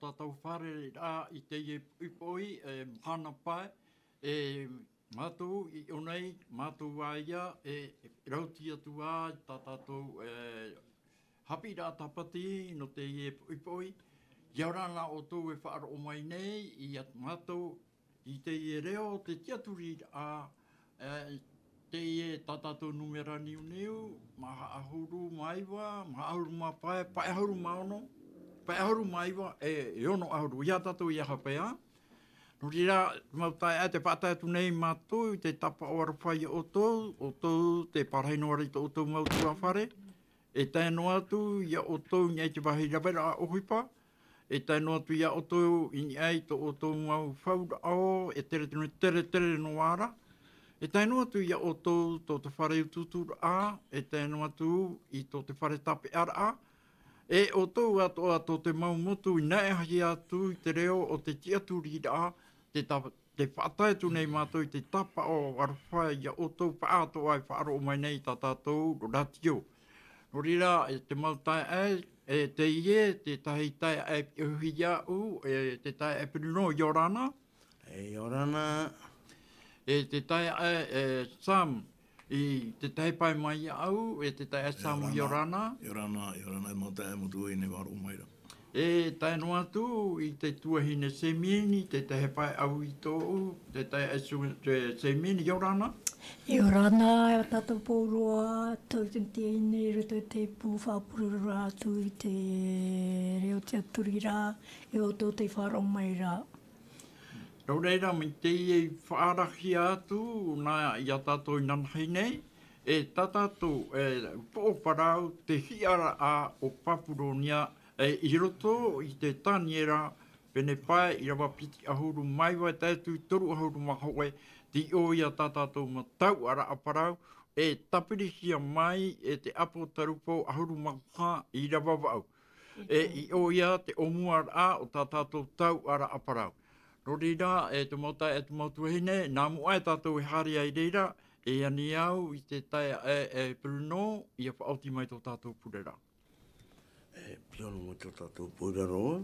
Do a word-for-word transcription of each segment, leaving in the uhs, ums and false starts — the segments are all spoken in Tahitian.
Tātou fare rā i teie poʻipoʻi, e, mahana pae, e, mātou i ʻō nei, mātou ā ia, e, rauti atu ā tā tātou, e, haʻapiʻiraʻa tāpati nō teie poʻipoʻi. ʻIa ora na ʻoutou e faʻaroʻo mai nei iā mātou i teie reo, te tiʻaturiraʻa, e, teie tā tātou nūmera niuniu, maha ʻahuru mā iva, maha ʻahuru mā pae, pae ʻahuru mā ono, pae ʻahuru mā iva, e, e ono ʻahuru, ʻia tātou ʻia hape ā. Nō reira, mau taeaʻe, tē faʻatae atu nei mātou i te tāpaʻo aroha iā ʻoutou, ʻoutou tē pārahi noa ra i tō ʻoutou mau tuhaʻa fare, e tae noa atu iā ʻoutou i niʻa i te vāhi raveraʻa ʻohipa, e tae noa atu iā ʻoutou i niʻa i tō ʻoutou mau fauraʻo, e tere, tere, tere, tere noa ra, e tae noa atu iā ʻoutou tō te fare utuuturaʻa, e tae noa atu i tō te fare tāpeʻaraʻa, e ʻoutou atoʻa tō te mau motu i naeʻahia atu i te reo o te tiʻaturiraʻa, te tā-, tē faʻatae atu nei mātou i te tāpaʻo aroha iā ʻoutou paʻatoʻa e faʻaroʻo mai nei i tā tātou rātio. Nō reira, e te mau taeaʻe, e teie, te tahi taeaʻe piʻohi iāʻu, e te taeaʻe Bruno, ʻia ora na. E, ʻia ora na. E te taeaʻe, e, Sam, i te tahi pae mai iāʻu, e te taeaʻe Sam, ʻia ora na. ʻIa ora na, ʻia ora na, e mau taeaʻe, mau tuahine, faʻaroʻo mai ra. E tae noa atu i te tuahine Semini, te tahi pae ʻau i tōʻu, te taeaʻe Su-, te Semini, ʻia ora na. ʻIa ora na, e tātou pauroa, tau te tiaine, i roto i te pū faʻapururu atu i te reo tiʻaturiraʻa, e ʻoutou tē faʻaroʻo mai ra. Nō reira, mai teie i faʻarahia atu, nā, iā tātou inanahi nei, e tā tātou, e, poʻo parau, te hiʻaraʻa o Papuronia, e, i roto i te Taniera, pene pae, ʻīrava piti ʻahuru mā iva, e tae atu i toru ʻahuru mā hōʻē, tei ʻō ia tā tātou mau tauʻaraʻa parau, e tāpirihia mai, e te ʻApotarupo ʻahuru mā maha, ʻīrava vaʻu. E, i ʻō ia te ʻōmuaraʻa o tā tātou tauʻaraʻa parau. Nō reira, e te mau taeaʻe, e te mau tuahine, nā mua e tātou e haere ai i reira, e ani au i te taeaʻe, e, e Bruno, ʻia faʻaoti mai tō tātou pureraʻa. E, pīhaʻi mai tō tātou pureraʻa.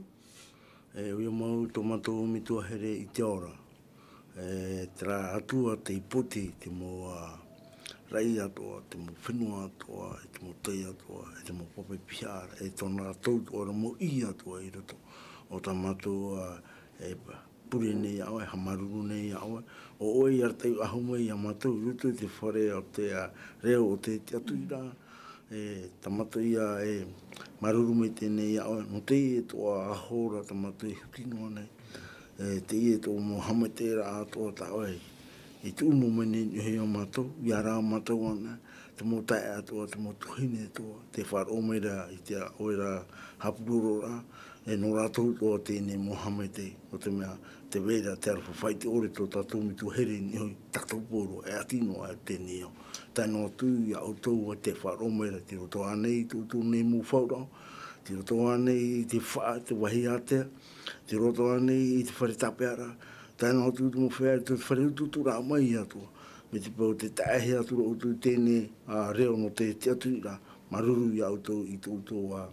E, ʻoia mau tō mātou metua here i te ao ra. E, terā atu ā te pote, te mau, ā, raʻi atoʻa, te mau fenua atoʻa, e te mau tai atoʻa, e te mau pape piha ra, e tōna rātou atoʻa ra mau ʻī atoʻa i roto. O tā mātou, ā, e pure nei iā ʻoe, haʻamāuruuru nei iā ʻoe. ʻO ʻoe i arataʻi faʻahou mai iā mātou, i roto i te fare o te, ā, reo o te tiʻaturiraʻa. E, tā mātou ia e māuruuru maitaʻi nei iā ʻoe, nō teie atoʻa ʻahora tā mātou e huti noa nei. E, teie atoʻa mau haʻamaitaʻiraʻa atoʻa tā ʻoe i tuʻu noa mai nei i niʻa iā mātou, ʻia rave mātou ānei, te mau taeaʻe atoʻa, te mau tuahine atoʻa, tē faʻaroʻo mai ra i te, ā, ʻoe ra haʻapurororaʻa, e nō rātou atoʻa teie nei mau haʻamaitaʻi, nō te mea, tē vai ra te aroha faʻaʻite ʻore tō tātou metua here i niʻa iho, tātou pauroa, e ʻati noa atu teie nei ao. Tae noa atu iā ʻoutou ā tē faʻaroʻo mai ra, tei roto ānei i tō ʻoutou nei mau fauraʻo, tei roto ānei i te faʻa, te vāhi ātea, tei roto ānei i te fare tāpeʻaraʻa, tae noa atu i te mau feiā, i te fare utuuturaʻa mai atoʻa. Mai te peu tē taeʻahia atu ra ʻoutou i teie nei, ā, reo nō te tiʻaturiraʻa, māuruuru iā ʻoutou i tō ʻoutou, ā,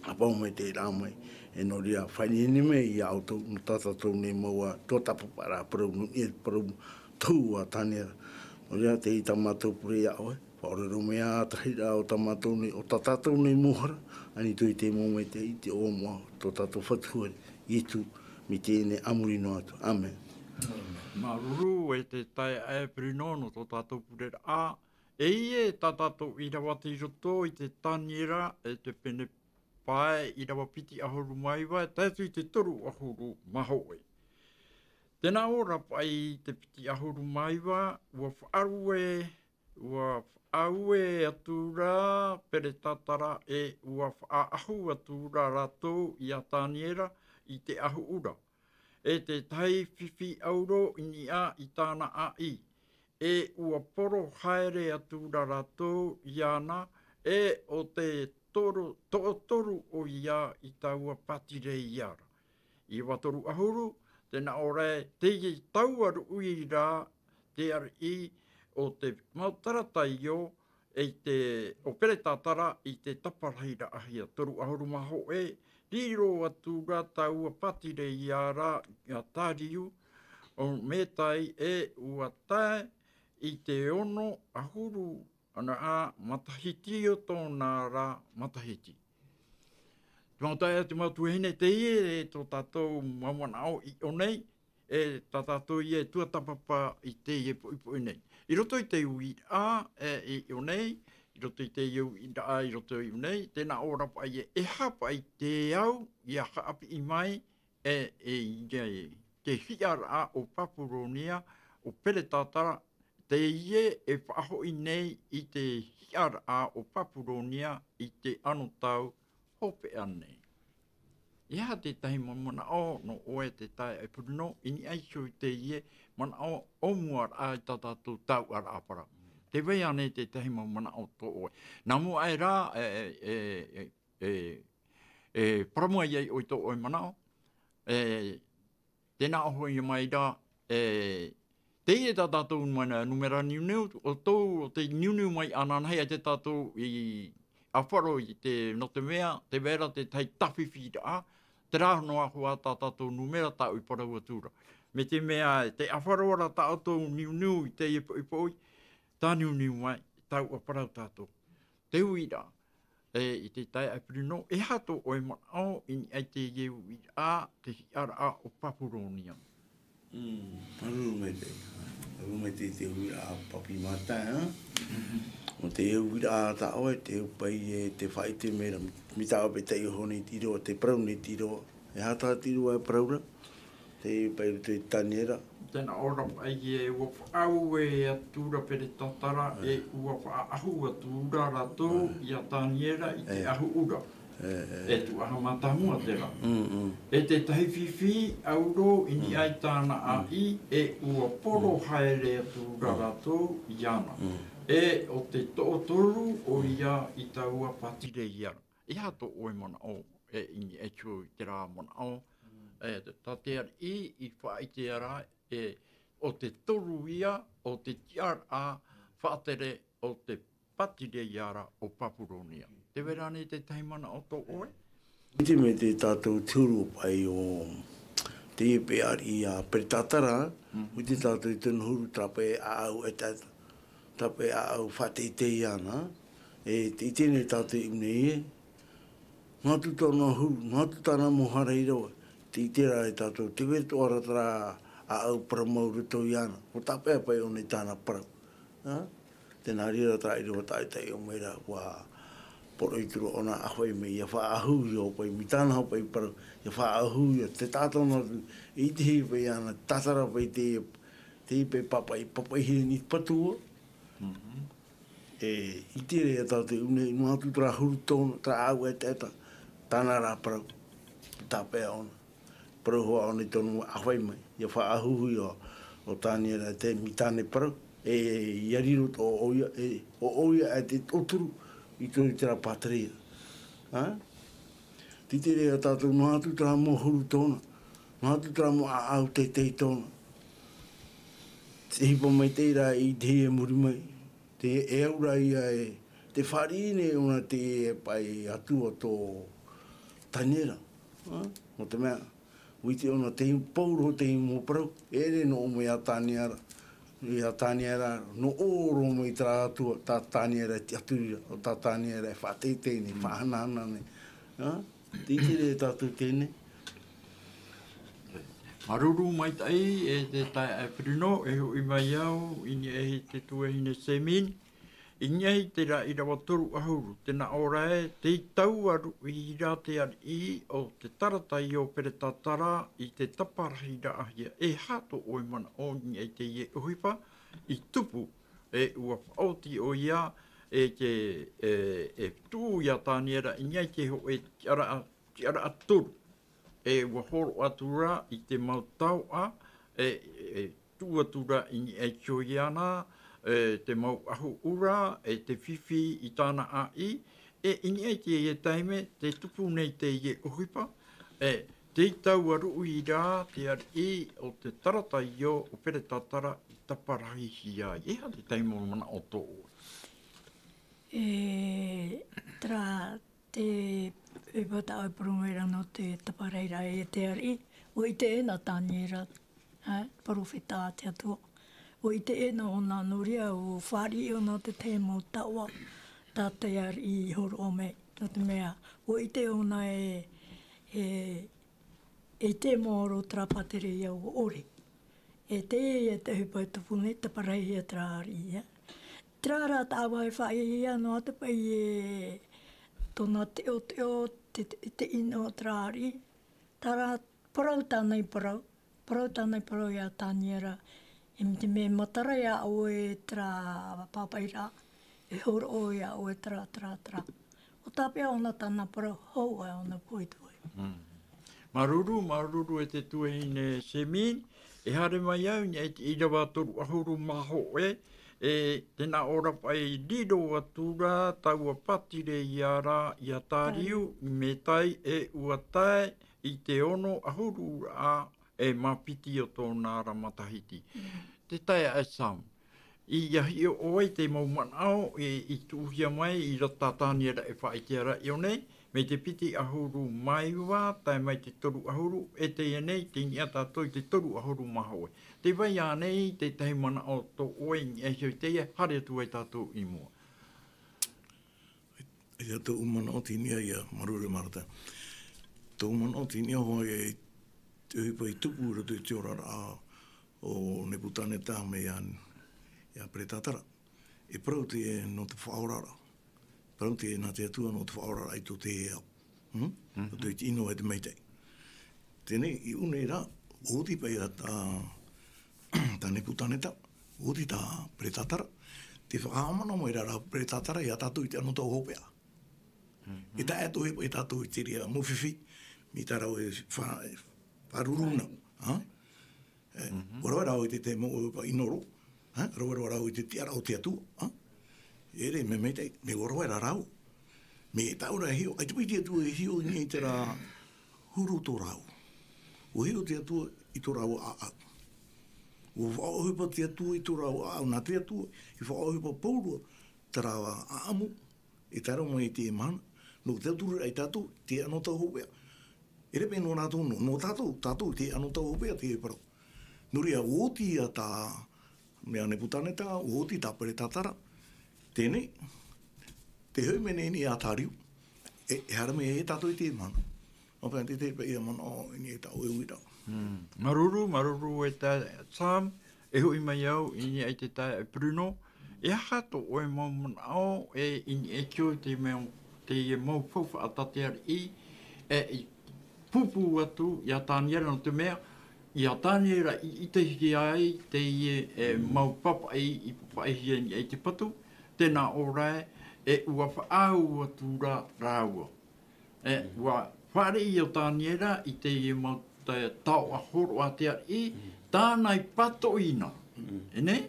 haʻapaʻo maitaʻiraʻa mai. E nō reira, faʻaineine mai iā ʻoutou, nō tā tātou nei mau, ā, tuatāpaparaʻa parau, nō niʻa i te parau tohu a Taniera. Nō reira, teie tā mātou pure iā ʻoe, faʻaʻoroʻoro mai ā te rahiraʻa o tā mātou nei, o tā tātou nei mau hara, ani atoʻa i te mau maitaʻi, i te iʻoa moʻa o tō tātou Fatu here, Ietu, mai teie nei a muri noa atu. ʻĀmene. Māuruuru e te taeaʻe Bruno nō tō tātou pureraʻa. E ʻia, tā tātou ʻīrava tei roto i te Taniera, e te pene pae, ʻīrava piti ʻahuru mā iva, e tae atu i te toru ʻahuru mā hōʻē. Tē nā ʻō ra paʻi te piti ʻahuru mā iva, ʻua faʻaue, ʻua faʻaue atu ra Peretatara, e ʻua faʻaʻahu atu ra rātou iā Taniera i te ʻahuʻura. E te tahi fifi ʻauro i niʻa i tāna ʻāʻī. E ʻua poro haere atu ra rātou iāna, e ʻo te toro-, toʻotoru ʻoia i taua pātireia ra. ʻĪrava toru ʻahuru, tē nā ʻō ra, teie taua ruʻi ra, te ariʻi o te mau tarataio, e te, ʻo Peretatara i te taparahiraʻahia, toru ʻahuru mā hōʻē, Riro atu ra taua pātireia ra i a Tariu, o Metai e ua tae i te ono ʻahuru ana ā matahiti o tōna ra matahiti. Te mau taeaʻe, te mau tuahine, teie e tō tātou mau manaʻo i ʻō nei, e tā tātou ia e tuatāpapa i teie poʻipoʻi nei. I roto i te uiraʻa, e, i ʻō nei, i roto i teie uiraʻa, i roto i ʻō nei, tē nā ʻō ra paʻi ē, e aha paʻi te au ia haʻapiʻi mai, e, e, i te, te hiʻaraʻa o Papuronia, o Peretatara, teie e faʻahoʻi nei i te hiʻaraʻa o Papuronia i te anotau hopeʻa nei. E aha te tahi mau manaʻo nō ʻoe te taeaʻe Purino, i niʻa iho i teie manaʻo ʻōmuaraʻa i tā tātou tauʻaraʻa parau? Tē vai ānei te tahi mau manaʻo tō ʻoe? Nā mua aʻe rā, e, e, e, e, e parau mai ai ʻoe tō ʻoe manaʻo, e, tē nā ʻō hoʻi mai ra, e, teie tā tātou mana numera niuniu, ʻo tō, ʻo te niuniu mai ananahi a te tātou i ʻāfaro i te, nō te mea, tē vai ra te tahi tāfifiraʻa, terā noa hoʻi tā tātou numera tāʻu i parau atu ra. Mai te mea, tē ʻāfaro ra tā tātou niuniu i teie poʻipoʻi, tāniuniu mai, tāʻu ʻa parau tātou. Te uiraʻa, e, i te taeaʻe Purino, e aha tō ʻoe manaʻo i niʻa i teie uiraʻa, te hiʻaraʻa o Papuronia? Mm, māuruuru maitaʻi. Māuruuru maitaʻi i te uiraʻa Papi Martin, ā? Nō te uiraʻa tā ʻoe, te au paʻi e te faʻaʻite mai ra, mai tā ʻoe paʻi taiʻo nei te ʻīrava, tē parau nei te ʻīrava. E aha tā te ʻīrava e parau ra? Te paʻi roto i Taniera. Tē nā ʻō ra paʻi ē, ua faʻaue atu ra Peretatara, e ua faʻaʻahu atu ra rātou i a Taniera i te ʻahu ʻura. E, e. E tuaha mātāmua terā. Mm, mm. E te tahi fifi ʻauro i niʻa i tāna ʻāʻī, e ua poro haere atu ra rātou iāna. Mm. E ʻo te toʻotoru ʻoia i taua pātireia ra. E aha tō ʻoe manaʻo, e, i niʻa iho i terā manaʻo, e, tā te ariʻi i faʻaʻite ra, e, ʻo te toru ia o te tiʻaraʻa faʻatere o te pātireia ra o Papuronia. Tē vai ra ānei te tahi manaʻo tō ʻoe? ʻIte mai te tātou te huru paʻi o te paʻi ariʻi a Peretatara, ʻite tātou i tōna huru, terā paʻi ʻāʻau e te, terā paʻi ʻāʻau faʻateitei iāna, e, tē ʻite nei tātou i ʻō nei ē, noa atu tōna huru, noa atu tāna mau hara i rave, tē ʻite ra e tātou, tē vai ra atoʻa ra terā ʻāʻau parau mau i roto iāna, ʻo tāpeʻa paʻi ʻōna i tāna parau. Ā? Tē nā reira terā ʻīrava tāʻu i taiʻo mai ra, ʻua poroʻi atu ra ʻōna ʻāfaʻi mai, ʻia faʻaʻahuhia paʻi, mai tāna hoʻi paʻi parau, ʻia faʻaʻahuhia, tē tātara atu, i te hī paʻi iāna, tātara paʻi te, te paʻi pāpaʻi, pāpaʻihia i niʻa i te Atua. Mhm. E, ʻite ra tātou i ʻō nei, noa atu terā huru tōna, terā ʻāʻau ʻetaʻeta, tāna rā parau, tāpeʻa ʻōna. Parau hoʻi ʻōna i tōna mau ʻāfaʻi mai, ʻia faʻaʻahuhia ʻo Taniera te, mai tāna parau, e, ʻia riro atoʻa ʻoia, e, ʻo ʻoia e te toʻotoru i tō, i terā pātireia. Ā? Tē ʻite ra tātou, noa atu terā mau huru tōna, noa atu terā mau ʻāʻau teitei tōna. Te ʻohipa maitaʻi rā i teie i muri mai, te, e au ra ia e, tē fāriʻi nei ʻōna te paʻi Atua tō Taniera. Ā? Nō te mea, ʻua ʻite ʻōna te pauroa o te mau parau, e ʻere noa mai ia Taniera, ia Taniera, noa roa mai terā Atua, tā Taniera e tiʻaturi ra, ʻo tā Taniera e faʻateitei nei, faʻahanahana nei. Ā? Tē ʻite ra tātou teie. Māuruuru maitaʻi, e te taeaʻe Purino, e hoʻi mai au i niʻa i te tuahine Semin, i niʻa i terā ʻīrava toru ʻahuru, tē nā ʻō ra ē, tei taua ruʻi ra te ariʻi o te Tarataio Peretatara i te taparahiraʻahia. E aha tō ʻoe manaʻo i niʻa i teie ʻohipa i tupu, e ʻua faʻaoti ʻoia, e te, e, e tuʻu ia Taniera i niʻa i te hōʻē tiʻaraʻa, tiʻaraʻa toru. E ʻua horo atu ra i te mau taoʻa, e, e tuʻu atu ra i niʻa iho iāna, e te mau ʻahu ʻura, e te fifi i tāna ʻāʻī, e i niʻa i teie taime, tē tupu nei teie ʻohipa, e tei taua ruʻi ra te ariʻi o te Tarataio o Peretatara i taparahihia ai. E aha te tahi mau manaʻo tō ʻoe? E, terā te, e pata o e purumera no te tapareira e te ari, o i te ena Taniera, ha, profeta te Atua. O i te ena o na noria o fari o na te te mo tawa, ta te ari i horo o me, no te mea, o i te ona e, e, e te mo ro tra patere ia o ore. E te, e te hupa e te pune, te parai e tra ari ia. Tra ra ta wa e fai ia no te pai e tona te o te o te, te, te ino tra ari. Tara parau tānei parau, parau tānei parau ia Taniera. E me te me matara ia o e tra papai ra, e horo o ia o e tra, tra, tra. O tāpea ona tāna parau hou ai ona poe tue. Mm. Maruru, maruru e te tuahine Semin, e haere mai au, i te irava toru ahuru mā hoʻe, e tēnā ora pai riro atu ra, taua patire ia ra, ia tāriu, i me tai e ua tae, i te ono ahuru ra, e mā piti o tōna ra matahiti. Te tae a Sam. I a hiʻo ʻoe i te mau manaʻo, e, i tuʻuhia mai, i roto tā Taniera e faʻaite ra i ʻō nei, mai te piti ahuru mā iva, tae mai te toru ahuru, e teie nei, te niʻa tātou i te toru ahuru mā hoʻe. Te vai ānei, te tahi manaʻo tō ʻoe, i niʻa iho i teie, haere atu ai tātou i mua. Ia tōʻu manaʻo tini ia, maruru Marta. Tōʻu manaʻo tini hoʻi e te ʻohipa i tupu i roto i te oraraʻa o Nebutaneta mai ia, ia Peretatara. E parau te nō te faʻaoraraʻa. Parau te nā te Atua nō te faʻaoraraʻa i tō te ao. Hmm? Roto i te ʻino e te maitaʻi. Tēnei, i ʻō nei rā, ʻoti paʻi ia tā, tā Nebutaneta, ʻoti tā Peretatara, te faʻahaʻamanaʻo mai rā rā Peretatara ia tātou i te anotau hopeʻa. E tae atu e, e tātou i te reira mau fifi, mai tā rāua e fa-, e faʻaruru na, ha? E, ʻua rave rāua i te, te mau ʻohipa ʻino roa, ha? Rave roa rāua i te tiʻaraʻa o te Atua, ha? E ʻere, mea maitaʻi, mea ʻua rave rā rāua. Mea tāʻu ra e hiʻo, ʻaita paʻi te Atua e hiʻo i niʻa i terā huru tō rāua. ʻUa hiʻo te Atua i tō rāua ʻāʻau. ʻUa faʻaʻohipa te Atua i tō rāua ʻāʻau, nā te Atua, i faʻaʻohipa pauroa, terā ʻāʻamu, e tae roa mai i teie mahana, nō te tauturu ra ia tātou, te anotau hopeʻa. E ʻere paʻi nō rātou, nō, nō tātou, tātou, te anotau hopeʻa, te parau. Nō reira, ʻua oti ia tā, mea Nebutaneta, ʻua oti tā Peretatara, tēnei, te hoʻi mai nei i niʻa ia Tāriu, e, e haere mai ia tātou i teie mahana. Nō paʻi te, te, paʻi ia manaʻo i niʻa i tāʻu e uiraʻa. Hmm. Maruru, maruru e tā Sam, e hoʻi mai au i niʻa i te taeaʻe Bruno, e aha tō ʻoe mau manaʻo, e i niʻa i te mea, teie mau faufaʻa tā te ariʻi, e i pūpū atu ia Taniera nō te mea, ia Taniera i ʻitehia ai teie, e, mau papaʻi i papaʻihia i niʻa i te patu, tēnā ʻō ra ē, e ʻua faʻaau atu ra rāua. E, ʻua fāriʻi ʻo Taniera i teie mau ta-, taoʻa hōroʻa a te ariʻi, tāna i pātoʻi na. E nei?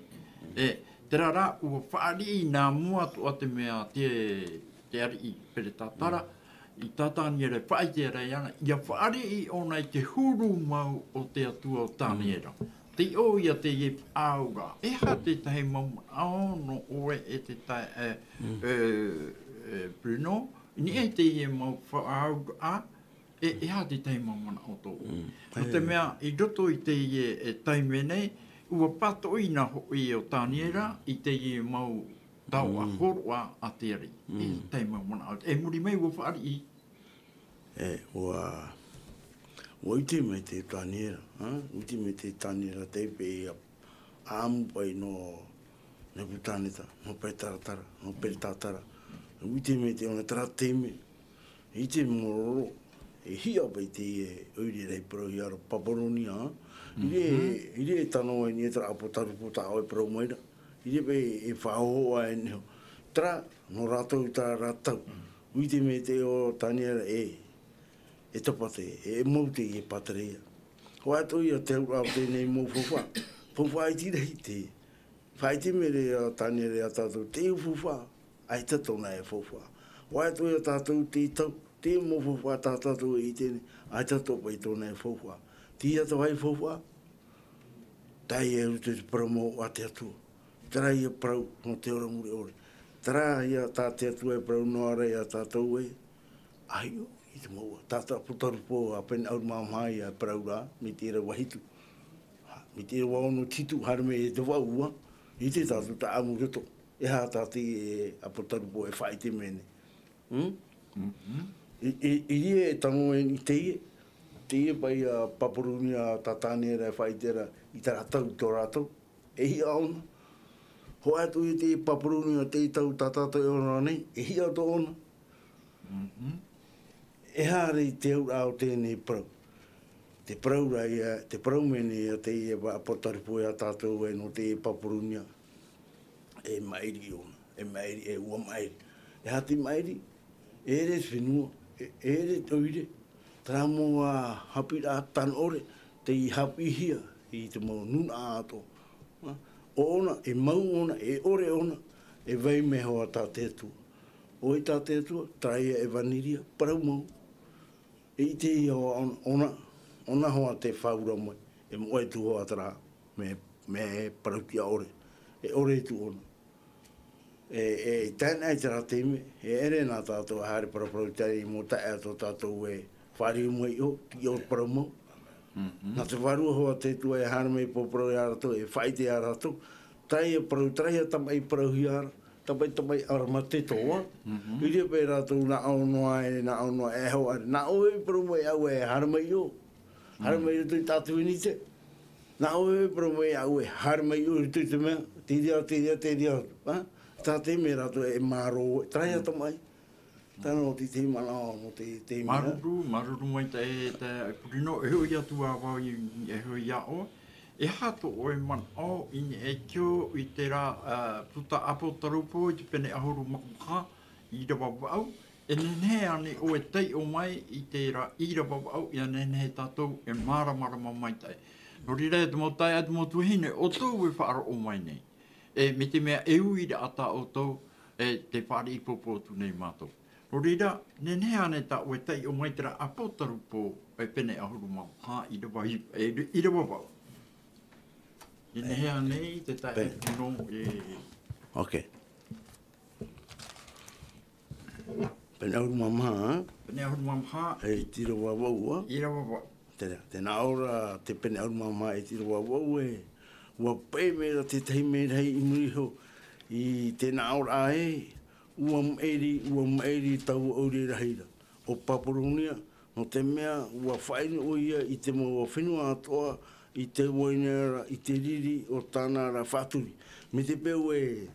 E, terā rā, ʻua fāriʻi nā mua atoʻa te mea te, te ariʻi Peretatara, i tā Taniera e faʻaite ra iāna, ʻia fāriʻi ʻōna i te huru mau o te Atua o Taniera. Tei ʻō ia teie faʻaauraʻa. E aha te tahi mau manaʻo nō ʻoe e te tae, e, e, e, Bruno, i niʻa i teie mau faʻaauraʻa, e, e aha te tahi mau manaʻo tō ʻoe. Mm. Nō te mea, i roto i teie, e, taime nei, ʻua pātoʻi na hoʻi ʻo Taniera i teie mau taoʻa hōroʻa a te ariʻi. E tahi mau manaʻo, e muri mai ʻua fāriʻi. E, ʻua, ʻua ʻite mai te Taniera, ha? ʻUa ʻite mai te Taniera, te pe ia ʻāʻamu paʻi nō Nebutaneta, nō Peretatara, nō Peretatara. ʻUa ʻite mai te ʻona terā taime, i te mororo, e hiʻa paʻi teie ʻoire ra i parauhia ra Paparonia, ha? I reira, i reira e tano ai nei terā ʻāpōtarupo tā ʻoe e parau mai ra. I reira paʻi e faʻahohoʻa ai nei. Terā, nō rātou terā ra tau. ʻUa ʻite mai te ʻo Taniera e, e tapate, e mau teie pātereia. Hōʻē atoʻa ia te auraʻa o teie nei mau faufaʻa. Faufaʻa iti rahi te. Faʻaʻite mai ra ʻo Taniera ia tātou, te faufaʻa, ʻaita tōna e faufaʻa. Hōʻē atoʻa ia tātou te tau, te mau faufaʻa tā tātou e ʻite nei, ʻaita atoʻa paʻi tōna e faufaʻa. Teie atoʻa e faufaʻa, tae i roto i te parau mau a te Atua. Terā ia parau nō te ora mure ʻore. Terā ia tā te Atua e parau noa ra ia tātou ē. ʻAhiʻo i te mau ua. Tātou ʻāpōtarupo a pene ʻahuru mā maha ia e parau ra, mai te ʻīrava hitu. Mai te ʻīrava ono te hitu, haere mai i te vaʻu ua, ʻite tātou tāʻamu i roto. E aha tā te ʻāpōtarupo e faʻaʻite mai nei? Hmm? I, i, i reira e tano e i teie, teie paʻi a Papurunia tā Taniera e faʻaʻite ra i terā tau tō rātou. E hiʻa ʻōna. Hoʻi atu i te Papurunia te tau tā tātou e ora nei, e hiʻa tō ʻōna. E haere i te auraʻa o teie parau. Te parau ra ia, te parau mai nei ia teie ʻāpōtarupo ia tātou e nō te Papurunia. E maʻiri ʻōna, e maʻiri, e ua maʻiri. E aha te maʻiri? E ʻere te fenua, e, e ʻere te ʻoire. Terā mau haʻapiʻiraʻa tano ʻore, tei haʻapiʻihia i te mau nūnaʻa atoʻa. ʻO ʻōna, e mau ʻōna, e ʻore ʻōna, e vai mai hoʻi tā te Atua. ʻOia tā te Atua, terā ia ʻevaneria, parau mau. E ʻitehia hoʻi ʻōna, ʻōna, ʻōna hoʻi te faʻaura mai, e moʻe atu hoʻi terā, mea, mea parau tiʻa ʻore, e ʻore atu ʻōna. E, e, i tae noa i terā taime, e ʻere nā tātou e haere paraparau i te mau taeaʻe tō tātou e fāriu mai iho, tiʻa ʻore parau mau. Nā te Vārua hoʻi te Atua e haere mai e paraparau ia rātou, e faʻaʻite ia rātou, terā ia parau, terā ia tamaʻi parauhia ra, tamaʻi, tamaʻi ʻaramate tō ʻoe. I reira paʻi rātou nā ʻō noa e, nā ʻō noa e, hoʻi, nā ʻō e parau mai iāʻu e haere mai iho. Haere mai i roto i tātou i nite. Nā ʻō e parau mai iāʻu e haere mai iho i roto i te mea, te reira, te reira, te reira. Ha? Tā te mea rātou e mārō, terā ia tamaʻi. Tāna o te, te manaʻo, nō te, te mea. Māuruuru, māuruuru maitaʻi e te, e Purino, e hoʻi atu ā vau i, e hoʻi iā ʻoe. E aha tō ʻoe manaʻo i niʻa iho i terā, ā, puta ʻāpōtarupo i te pene ʻahuru mā maha, ʻīrava vaʻu, e nehenehe ānei ʻoe e taiʻo mai i terā ʻīrava vaʻu, ʻia nehenehe tātou e māramarama maitaʻi. Nō reira, e te mau taeaʻe, e te mau tuahine, ʻoutou e faʻaroʻo mai nei. E, mai te mea e uiraʻa tā ʻoutou, e, tē fāriʻi pōpō atu nei mātou. Nō reira, nehenehe ānei tā ʻoe e taiʻo mai terā ʻāpōtarupo, e pene ʻahuru mā maha, ʻīrava i-, e, ʻīrava vaʻu. Nehenehe ānei te taeaʻe Purino e. Ok. Pene ʻahuru mā maha, ā? Pene ʻahuru mā maha. E te ʻīrava vaʻu, ā? ʻĪrava vaʻu. Terā, tē nā ʻō ra te pene ʻahuru mā maha e te ʻīrava vaʻu ē, ua paʻi mai ra te tahi mea rahi i muri iho i te nā ʻō ra ē, ua maʻiri, ua maʻiri taua ʻoire rahi ra, ʻo Papurunia, nō te mea, ua faʻaʻino ʻoia i te mau fenua atoʻa, i te uaina ra, i te riri o tāna ra faʻaturi. Mai te peu ē,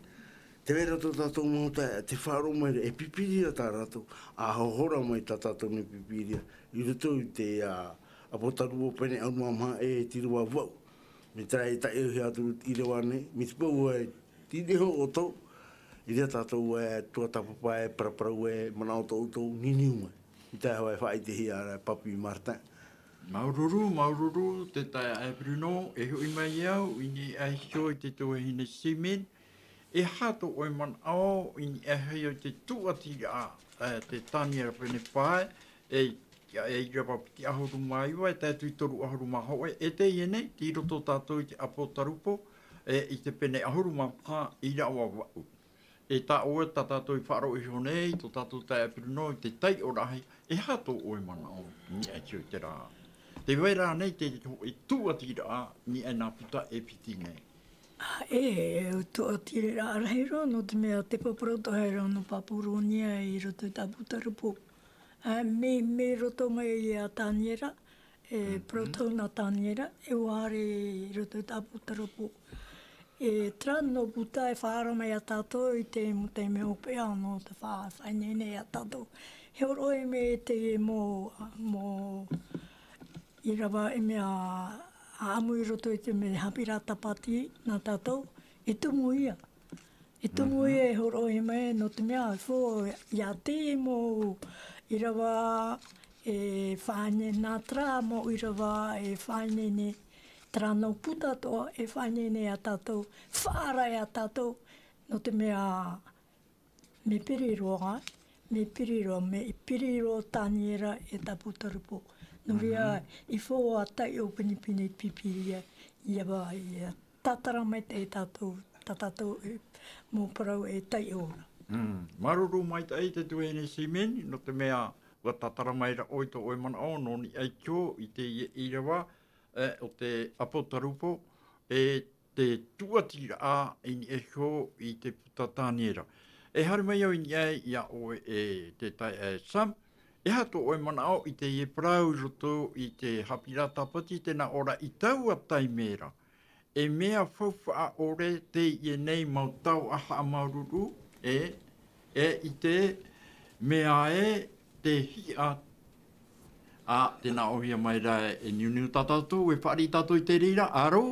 tē vai ra tō tātou mau taeaʻe, tē faʻaroʻo mai ra, e pipiria tā rātou, ʻa hohora mai tā tātou nei pipiria, i roto i te, ā, ʻĀpōtarupo pene ʻahuru mā maha e te ʻīrava vaʻu. Mai terā e taiʻohia atu i te ʻīrava nei, mai te peu ē, tei niʻa iho ʻoutou, i reira tātou e tuatāpapa e paraparau e manaʻo tō ʻoutou niniu mai. I tae hoʻi e faʻaʻitehia ra e Papi Martin. Māuruuru, māuruuru, te taeaʻe Purino, e hoʻi mai au, i niʻa iho i te tuahine Simin, e aha tō ʻoe manaʻo, i niʻa iho i te tūʻatiraʻa, e, te Taniera pene pae, e, e ʻīrava piti ʻahuru mā iva, e tae atu i toru ʻahuru mā hōʻē, e teie nei, tei roto tātou i te ʻĀpōtarupo, e, i te pene ʻahuru mā maha, ʻīrava vaʻu. E tā ʻoe, tā tātou i faʻaroʻo iho nei, tō tātou taeaʻe Purino, i te taiʻo rahi, e aha tō ʻoe manaʻo, i niʻa iho i terā. Tē vai ra ānei te, e tūʻatiraʻa, i niʻa i nā puta e piti nei. Ā, e, e tūʻatiraʻa rahi roa, nō te mea tē paraparau atoʻa ra nō Papuronia i roto i te ʻĀpōtarupo. Ā, mai, mai roto mai ia Taniera, e, parau atoʻa nā Taniera, e ʻua haere i roto i te ʻĀpōtarupo. E terā nō puta e faʻaara mai ia tātou i te mau taime hopeʻa nō te fa-, faʻaineine ia tātou. E hōroʻa mai te mau, mau ʻīrava e mea ʻāʻamu i roto i te mea haʻapiʻiraʻa tāpati nā tātou, e tumu ia. E tumu ia e hōroʻa mai, nō te mea, e fo, ia te mau ʻīrava e faʻaineine, nā terā mau ʻīrava e faʻaineine, terā nō puta atoʻa e faʻaineine ia tātou, faʻaara ia tātou, nō te mea, mea piri roa, mea piri roa, mea piri roa Taniera e te ʻĀpōtarupo. Nō reira, i fo ā taiʻo pinepine te Pīpīria, ʻia va, ʻia tātara mai te tātou, tā tātou e, mau parau e taiʻo ra. Mm. Māuruuru maitaʻi te tuahine Simeni, nō te mea, ʻua tātara mai ra ʻoe i tō ʻoe manaʻo, nō niʻa iho i teie ʻīrava, e, o te ʻApotarupo, e te tūʻatiraʻa i niʻa iho i te puta Taniera. E haere mai au i niʻa iā ʻoe e te taeaʻe Sam, e aha tō ʻoe manaʻo i teie parau i roto i te haʻapiʻiraʻa tāpati, tē nā ʻō ra i taua taime ra, e mea faufaʻa ʻore teie nei mau taoʻa haʻamāuruuru, e, e i te mea ē te hiʻa, ā, tē nā ʻōhia mai ra e niuniu tā tātou, e fāriʻi tātou i te reira, aro?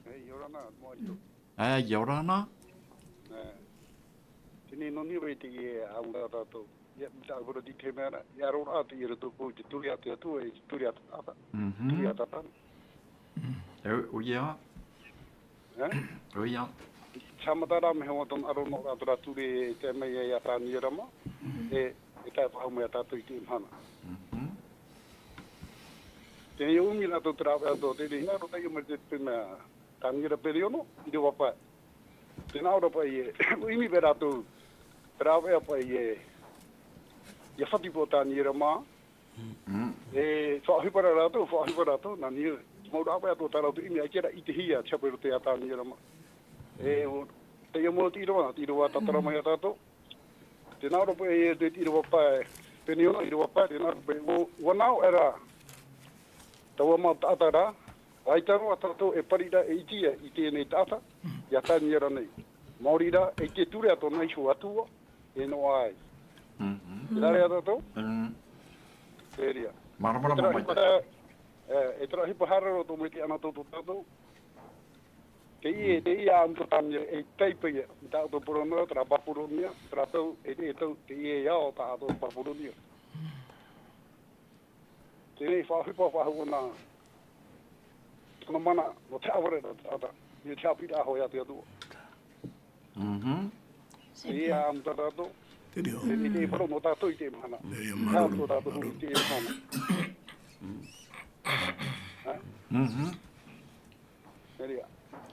E, ʻia ora na, Moʻa Io. E, ʻia ora na. E, tēnei nō niʻa i teie ʻāʻau tā tātou. ʻIa, tā ʻoe i te mea ra, ʻia aro ra atu i roto i te ture a te Atua, i te ture a te taʻata. Mhm. Ture a Tātana. E, ʻoia. E? ʻOia. Haʻamata ra mea hoʻi tōna aro noa atu ra ture e tae mai ai iā Taniera mā, e, e tae faʻahou mai iā tātou i teie mahana. Mhm. Tē ʻimi rātou te rāveʻa atoʻa, tē hinaʻaro ra ia mai te, te mea, Taniera pene ono, ʻīrava pae. Tē nā ʻō ra paʻi ē, ʻua ʻimi paʻi rātou, te rāveʻa paʻi ē, ʻia fatu paʻi ʻo Taniera mā. Mm. E faʻaʻohipa ra rātou, faʻaʻohipa rātou, nā niʻa, mau rāveʻa atoʻa tā rātou ʻimi, ʻaita rā ʻitehia, te hape roto iā Taniera mā. E, ʻo, teie mau te ʻīrava, te ʻīrava tātara mai iā tātou. Tē nā ʻō ra paʻi ē, te, te ʻīrava pae, pene ono, ʻīrava pae, tē nā ʻō ra paʻi, ʻo, ʻua nā ʻō ra, taua mau taʻata ra, ʻaita roa tātou e pari ra e ʻite ia i teie nei taʻata, iā Taniera nei. Maori rā, e te ture a tōna iho Atua, e noaʻa ai. Mhm. Tē rave ra tātou? Mm. Te reira. Māramarama maitaʻi. E, e terā ʻohipa haere roa tō mai te ana tō tātou. Teie, teie ʻāʻau tā Taniera e taipa ia, i tā ʻoutou porono, terā Papuronia, terā tau, e te tau, teie ao tā ʻoutou Papuronia. Tēnei faʻaʻohipa faʻahou ʻōna, tōna mana, nō te ʻāvareʻa ra te taʻata, i te haʻapiʻiraʻa hoʻi a te Atua. Mhm. Teie ʻāʻau tā tātou. Te reira. Tēnei te parau nō tātou i teie mahana. Te reira, māuruuru, māuruuru. Tātou, tātou i teie mahana. Mhm. Te reira.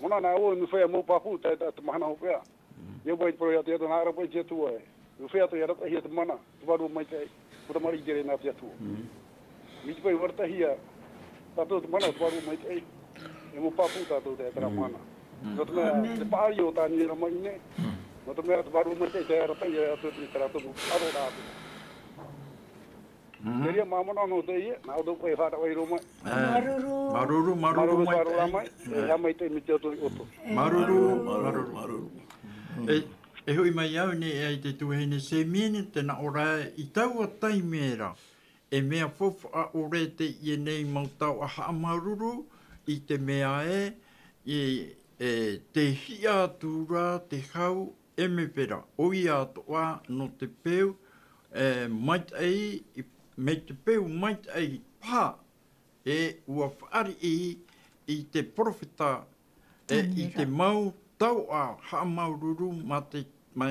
Mōna nā ʻō, nō te feiā mau pāpū, tā, tā te mahana hopeʻa. ʻIa vai te parau iā te Atua, nā ʻō ra paʻi te Atua ē. ʻUa feiā atu ʻia arataʻihia te mana, te Vārua Maitaʻi, puta maraʻi i te reira nā te Atua. Mm. Mai te pae ʻua arataʻihia, tātou te mana, te Vārua Maitaʻi, e mau pāpū tātou te, terā Mm. mana. Mm. Nō te mea, Amen. Te paʻari o Taniera mai nei, Mm. nō te mea te Vārua Maitaʻi, tē arataʻi ia tātou, te, terā tō mau aro rā atu. Mhm. Te reira māmā nō teie, nā ʻoutou paʻi e faʻaroʻo mai. E, māuruuru. Māuruuru, māuruuru, māuruuru, māuruuru maitaʻi. Mai. E, e haʻamaitaʻi mai te Atua ia ʻoutou. Māuruuru, māuruuru, māuruuru, māuruuru. E, e hoʻi mai au nei, e, i te tuahine Semine, tē nā ʻō ra i taua taime ra. E mea faufaʻa ʻore teie nei mau taoʻa haʻamāuruuru, i te mea ē, e, e, tē hiʻa atu ra te hau ʻemepera, ʻoia atoʻa nō te peu, e, maitaʻi, i, mai te peu maitaʻi paha, e, ʻua fāriʻi i te perofeta, e, i Taniera. Te mau taoʻa haʻamāuruuru mā te, mā,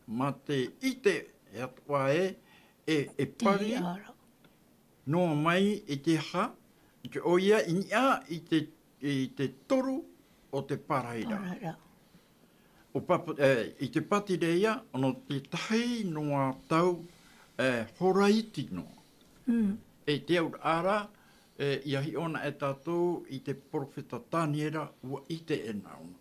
mā te ʻite atoʻa ē, e, e pari Taniera. Noa mai i te aha, i te, ʻoia i niʻa i te, i te toru o te Paraira. Paraira. ʻO Papa-, e, i te Patireia, nō te tahi noa tau, e, hora iti noa. Mm. E te auraʻa ra, e, ʻia hiʻo na e tātou i te perofeta Taniera, ʻua ʻite e nāna.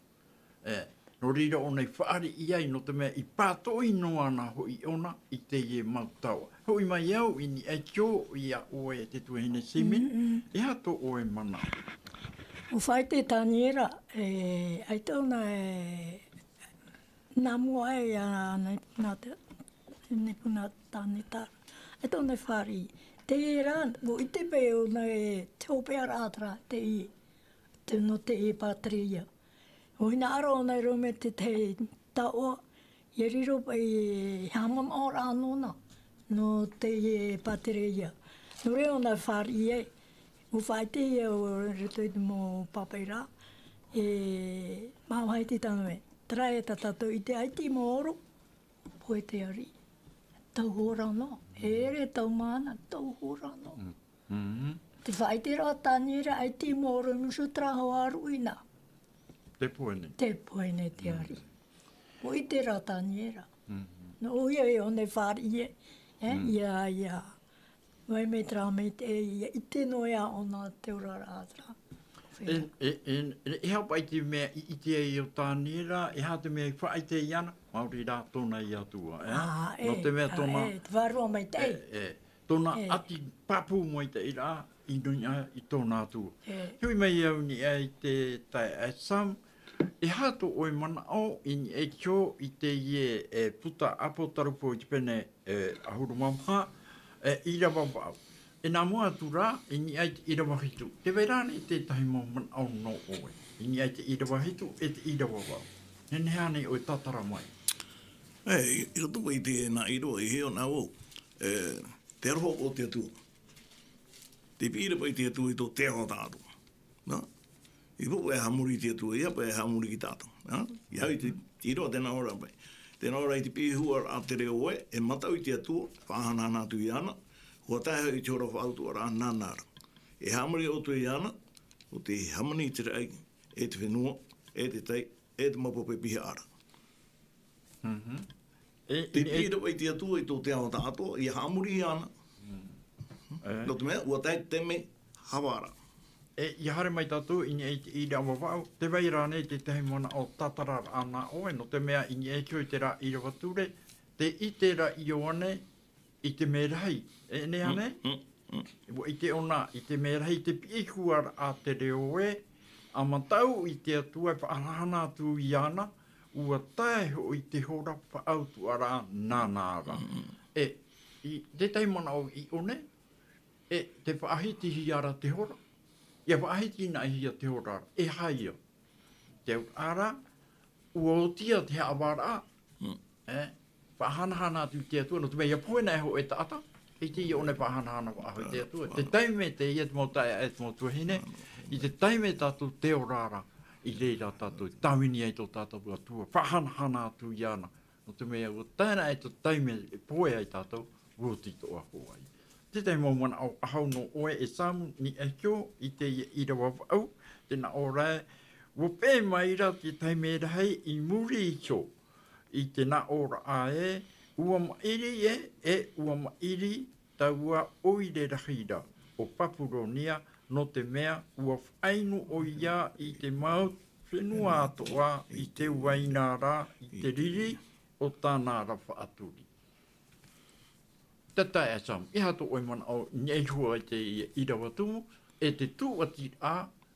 E, nō reira ʻōna i fāriʻi ai, nō te mea i pātoʻi noa na hoʻi ʻōna i teie mau taoʻa. Hoʻi mai au i niʻa iho iā ʻoe e te tuahine Semine, Mm, mm. E aha tō ʻoe manaʻo? ʻUa faʻaʻite Taniera, e, ʻaita ʻōna e, nā mua ai a, nā, nā te, Nepukaneta. ʻAita ʻōna e fāriʻi. Teie rā, ʻua ʻite paʻi ʻōna e te hopeʻa ra ʻātara, teie, te, nō teie Patireia. ʻUa hinaʻaro ʻōna i roto mai te tahi taoʻa, ʻia riro paʻi e haʻamanaʻo ra nōna, nō teie Patireia. Nō reira ʻōna e fāriʻi ai, ʻua faʻaʻite ia i roto i te mau pāpaʻiraʻa, e, māvahi te tano e. Terā e tā tātou ʻite, ʻaita i maoro, pohe te ariʻi. Tau hora noa, e ʻere tau māna, tau hora noa. Mm. Mhm. Te faʻaʻite ra Taniera, ʻaita i maoro i mua iho terā hoa ruʻi na. Te pohe nei. Te pohe nei te Mm. ariʻi. ʻUa ʻite ra Taniera. Mhm. Nō ʻoia e ʻōna e fāriʻi e, E, ia, ia. Mai mai terā maitaʻi, ia ʻite noa ia ʻōna te oraraʻa terā. E, e, e, e, e hapa i te mea i ʻite ai o Taniera, e aha te mea i faʻaʻite ai ana, maori rā tōna i atua, e? Ā, e, Nō te mea ā, tōna, e, te vārua maitaʻi. E, e, tōna E. ʻati pāpū maitaʻi rā, i nui ai i tōna atua. E. Hui mai au ni ai te tae e Sam, e aha tō ʻoe manaʻo i ni e tio i te ie e puta apo tarupo i te pene e ahuru mā maha, e, ʻīrava vaʻu. E nā mua atu rā, i niʻa i te ʻīrava hitu. Tē vai ra nei tētahi mau manaʻo nō ʻoe. I niʻa i te ʻīrava hitu, e te ʻīrava vaʻu. Nehenehe ānei ʻoe tātara mai? E, i, i roto paʻi i te nā ʻīrava, e hiʻo na vau. E, te aroha o te Atua. Te piʻi ra paʻi te Atua i tō te ao tātou. Nā? I pō e haʻamori i te Atua, ia paʻi e haʻamori ki tātou. Nā? Ia i te, i roa tēnā ora paʻi. Tēnā ora i te piʻi hua a te reo e, e mataʻu i te Atua, faʻahanahana atu iāna, ʻua tae hoʻi i te hora faʻautuʻaraʻa nāna ra. E haʻamori ʻoutou iāna, ʻo tē hāmani i te raʻi, e te fenua, e te tai, e te mau pape pihaʻa ra. Mhm. E, Te e, e, piʻi ra paʻi te Atua i tō te ao tātou, ia haʻamori iāna. Mm. E. Nō te mea, ʻua tae te taime havara. E, ia haere mai tātou i niʻa i te ʻīrava vaʻu, tē vai ra nei tētahi manaʻo tātararaʻa nā ʻoe, nō te mea i niʻa i te hōʻē terā ʻīrava ture, tē ʻite ra Ioane i te merahi. E, nehenehe ānei? Mm, mm, mm. ʻUa ʻite ʻōna i te merahi, te piʻi hua a te reo e, ʻa mataʻu i te Atua e faʻahanahana atu iāna, ʻua tae hoʻi te hora faʻautuʻaraʻa nāna ra. Mm, mm. E, i tētahi manaʻo i ʻō nei, e, tē faʻahitihia ra te hora, ia faʻahiti-naʻi-hia te hora ra, e aha ia? Te auraʻa ra, ʻua oti ia te haʻavāraʻa, Mm. e, faʻahanahana atu i te Atua, nō te mea ʻia pohe na e hōʻē taʻata, ʻeita ïa ʻōna e faʻahanahana faʻahou i te Atua. Te taime teie, te mau taeaʻe, te mau tuahine, i te taime tātou tē ora ra, i reira tātou e tāvini ai tō tātou Atua, faʻahanahana atu iāna, nō te mea ʻua tae na e te taime e pohe ai tātou, ʻua oti atoʻa hoʻi. Tētahi mau manaʻo ʻahau nō ʻoe e Sam, niʻa iho i teie ʻīrava vaʻu, tē nā ʻō ra ē, ʻua peʻe mai ra te taime rahi i muri iho i te nā ʻōraʻa ē, ʻua maʻiri ē, e ʻua maʻiri taua ʻoire rahi ra o Papuronia, nō te mea ʻua faʻainu ʻoia i te mau fenua atoʻa i te uaina ra, i te riri o tāna ra faʻaturi. Tē tae e Sam, e aha tō ʻoe manaʻo i niʻa iho i teie ʻīrava tumu, e te tūʻatiraʻa,